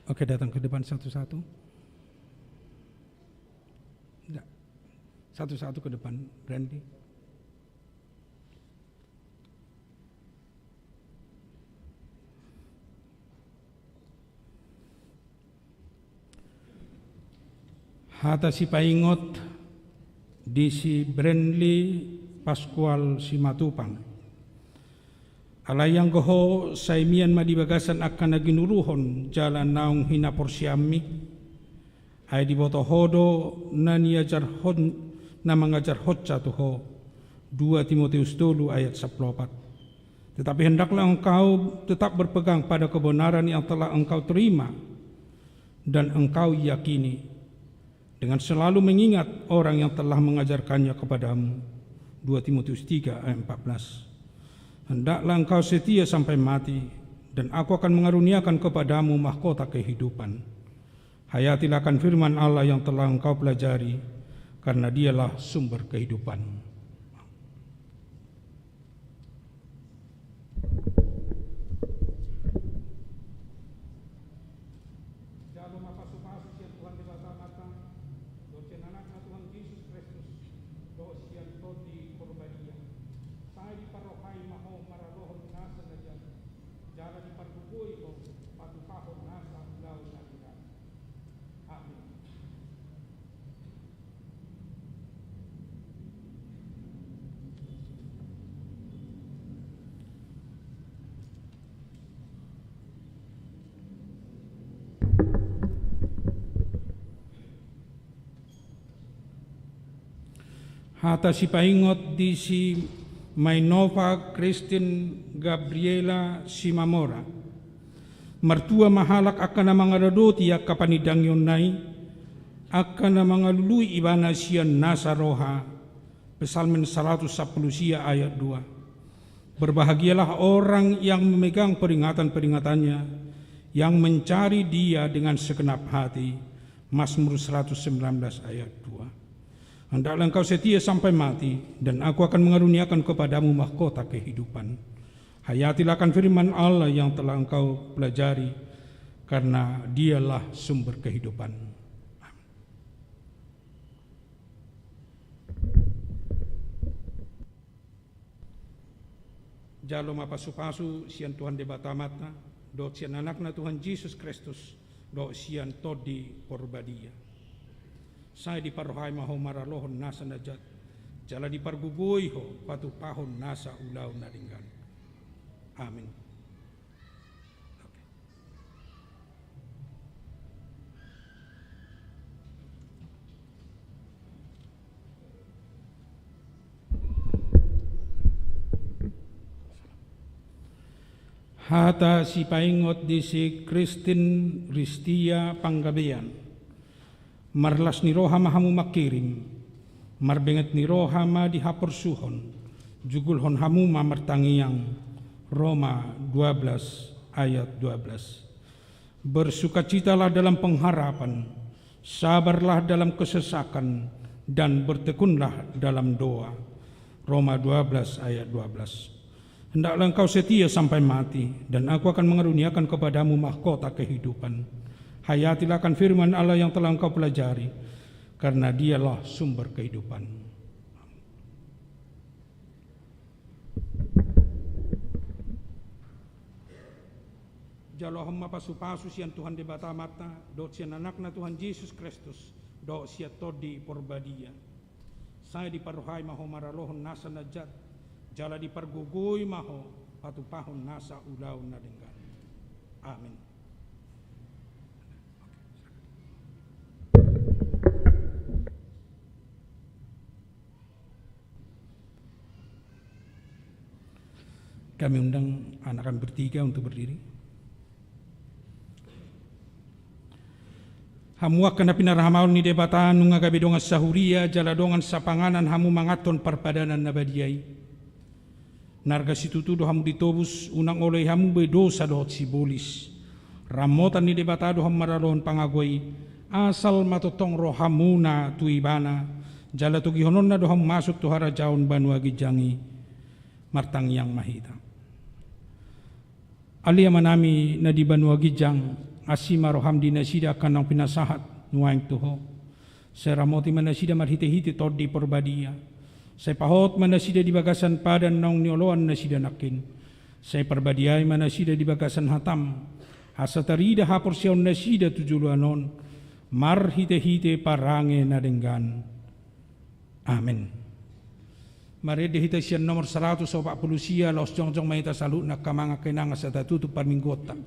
Oke, datang ke depan satu-satu. Nggak. Satu-satu ke depan, Randy. Hata sipaingot di si Brandly Pascual Simatupang. Alai anggo ho sai mian ma di bagasan angka na ginuruhon jala naung hinaporseaonmi. Ai diboto ho do na niajarhon, na mangajarhonsa tu ho. Dua Timoteus tolu ayat sampulu opat. Tetapi hendaklah engkau tetap berpegang pada kebenaran yang telah engkau terima dan engkau yakini, dengan selalu mengingat orang yang telah mengajarkannya kepadamu. Dua Timoteus tiga ayat empat belas. Hendaklah engkau setia sampai mati, dan aku akan mengaruniakan kepadamu mahkota kehidupan. Hayatilah akan firman Allah yang telah engkau pelajari, karena dialah sumber kehidupan. Jalo ma pasupasu sian Tuhan Debata Amanta, dohot sian Anakna Tuhan Jesus Kristus, dohot sian Tondi Porbadia. Sai diparrohai ma ho maralohon nasa na jat, jala dipargogoi ho patupahon nasa ulaon na denggan. Amin. Hata sipaingot di si Mainova Christine Gabriela Simamora. Martua ma halak angka na mangaradoti angka panindangionna i, angka na mangalului ibana sian nasa roha. Psalmen saratus sampulu sia ayat dua. Berbahagialah orang yang memegang peringatan-peringatannya, yang mencari Dia dengan segenap hati. Mazmur seratus sembilan belas ayat dua. Hendaklah engkau setia sampai mati, dan Aku akan mengaruniakan kepadamu mahkota kehidupan. Hayatilah akan firman Allah yang telah engkau pelajari, karena Dialah sumber kehidupan. Amin. Jalo ma pasupasu sian Tuhan Debata Amanta, dohot sian Anakna Tuhan Jesus Kristus, dohot sian Tondi Porbadia. Sai diparrohai ma ho maralohon nasa na jat, jala dipargogoi ho patupahon nasa ulaon na denggan. Amin. Oke. Hata sipaingot di si Christine Ristia Panggabean. Marlas ni roha ma hamu mangkirim, marbenget ni roha ma di haporsuhon, jugulhon hamu ma martangiang. Roma dua belas ayat dua belas. Bersukacitalah dalam pengharapan, sabarlah dalam kesesakan, dan bertekunlah dalam doa. Roma dua belas ayat dua belas. Hendaklah engkau setia sampai mati, dan Aku akan mengaruniakan kepadamu mahkota kehidupan. Hayatilah akan firman Allah yang telah engkau pelajari, karena Dialah sumber kehidupan. Jalohon ma pasupasu sian Tuhan Debata Amanta, dohot sian Anakna Tuhan Jesus Kristus, dohot sian Tondi Porbadia. Sai diparrohai ma ho maralohon nasa na jat, jala dipargogoi ma ho patupahon nasa ulaon na denggan. Amin. Kami undang anak kami bertiga untuk berdiri. Hamu angka na pinarhamaol ni Debata, nunga gabe dongan sahuria jala dongan sapanganan hamu manganhon parpadanan na badia i. Na arga situtu do hamu ditobus, unang oloi hamu be dosa dohot sibolis. Ramotan ni Debata do hamu maralohon pangago i, asal ma tongtong rohamuna tu Ibana, jala togihononna do hamu masuk tu harajaon banua ginjang i. Martangiang ma hita. Ale Amanami na di banua ginjang, Asi ma roham di nasida angka naung pinasahat nuaeng tu Ho. Sai ramoti ma nasida marhitehite Tondi Parbadia. Sai pahot ma nasida di bagasan padan naung nioloan nasida nangkin. Sai parbadiai ma nasida di bagasan hatam, asa tarida haporseaon nasida tu joloan on, marhitehite parange na denggan. Amen. Marende hita sian nomor saratus opat pulu sia, laos jongjong ma hita saluhutna angka amang angka inang asa tatutup parmingguonta.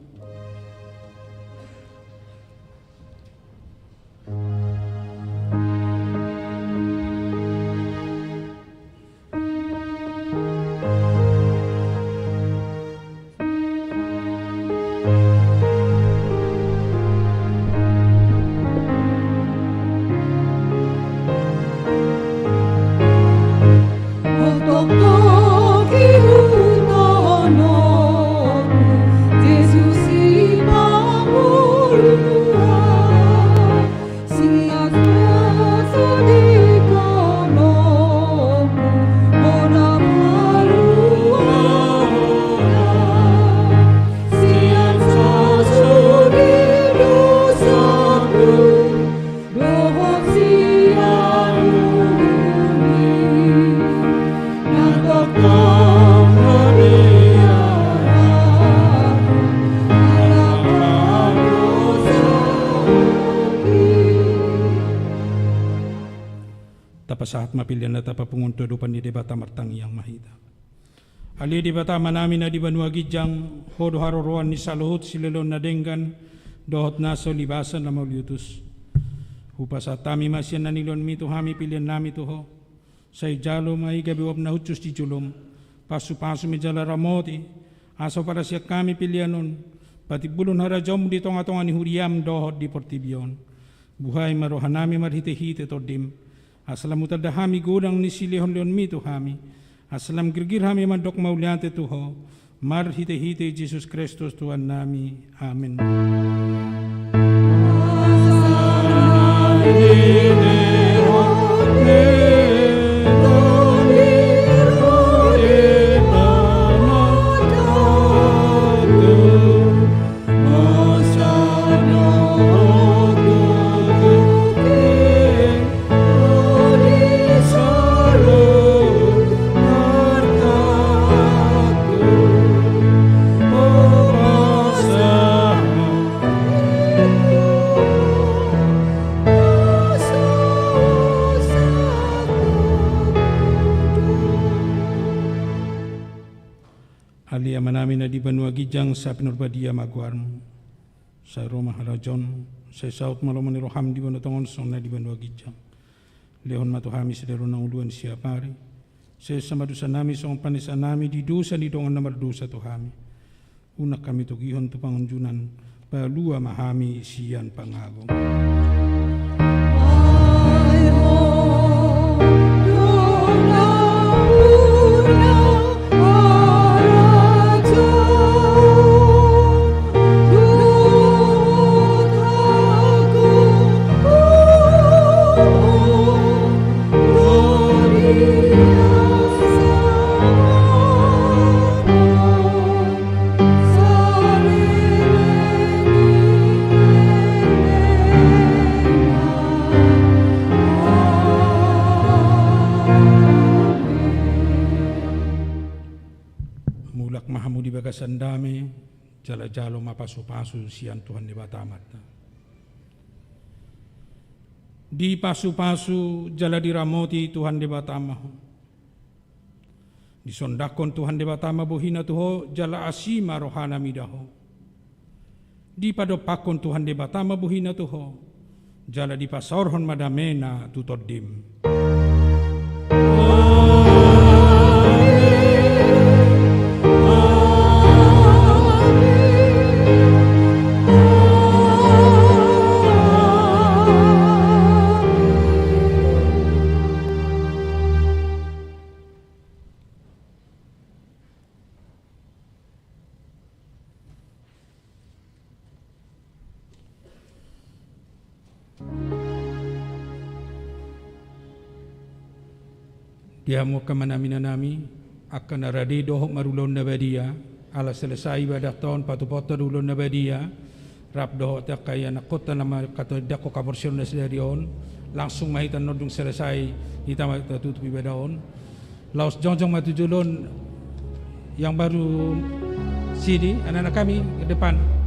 Tapasahat ma pelean na tapapungu on tu adopan ni Debata, martangiang ma hita. Ale Debata Amanami na di banua ginjang, Ho do haroroan ni saluhut silehon na denggan dohot na so libasan na mauliutus. Hupasahat hami ma sian na nilehonMi tu hami pelean nami tu Ho. Sai jalo ma i gabe uap na hushus di jolom. Pasupasu ma i jala ramoti, asa huparasian hami pelean on patimbulhon harajaonMu di tongatonga ni huriaM dohot di portibi on. Buhai ma rohanami marhitehite TondiM, asa lam hutanda hami godang ni silehonlehonMi tu hami, asa lam girgir hami mandok mauliate tu Ho, marhitehite Jesus Kristus Tuhannami. Amen. Ale Amanami na di banua ginjang, sai pinarbadia ma goarMu. Sai ro ma harajaonMu, sai saut ma lomo ni rohaM di banua tonga on songon na di banua ginjang. Lehon ma tu hami sadari on hangoluan siapari. Sesa ma dosanami songon panesanami di dosa ni dongan na mardosa tu hami. Unang hami togihon tu pangunjunan, palua ma hami sian pangago. Mulak ma hamu di bagasan dame, jala jalo ma pasupasu sian Tuhan Debata Amanta. Dipasupasu jala diramoti Tuhan Debata ma ho. Disondangkon Tuhan Debata ma bohiNa tu ho, jala asi ma rohaNa mida ho. Dipadompakkon Tuhan Debata ma bohiNa tu ho, jala dipasaorhon ma dameNa tu tondim. Di hamu angka amanami, inanami, angka na rade dohot marulaon na badia, ala selesai ibadahta on patupaonta do ulaon na badia, Rap dohot angka ianakhonta na mangkatai dako kaporseaon na sadari on, langsung ma hita nondung selesai, hita ma tutup ibadah on. Laos jongjong ma tu jolo on yang baru sini, anak-anak kami ke depan.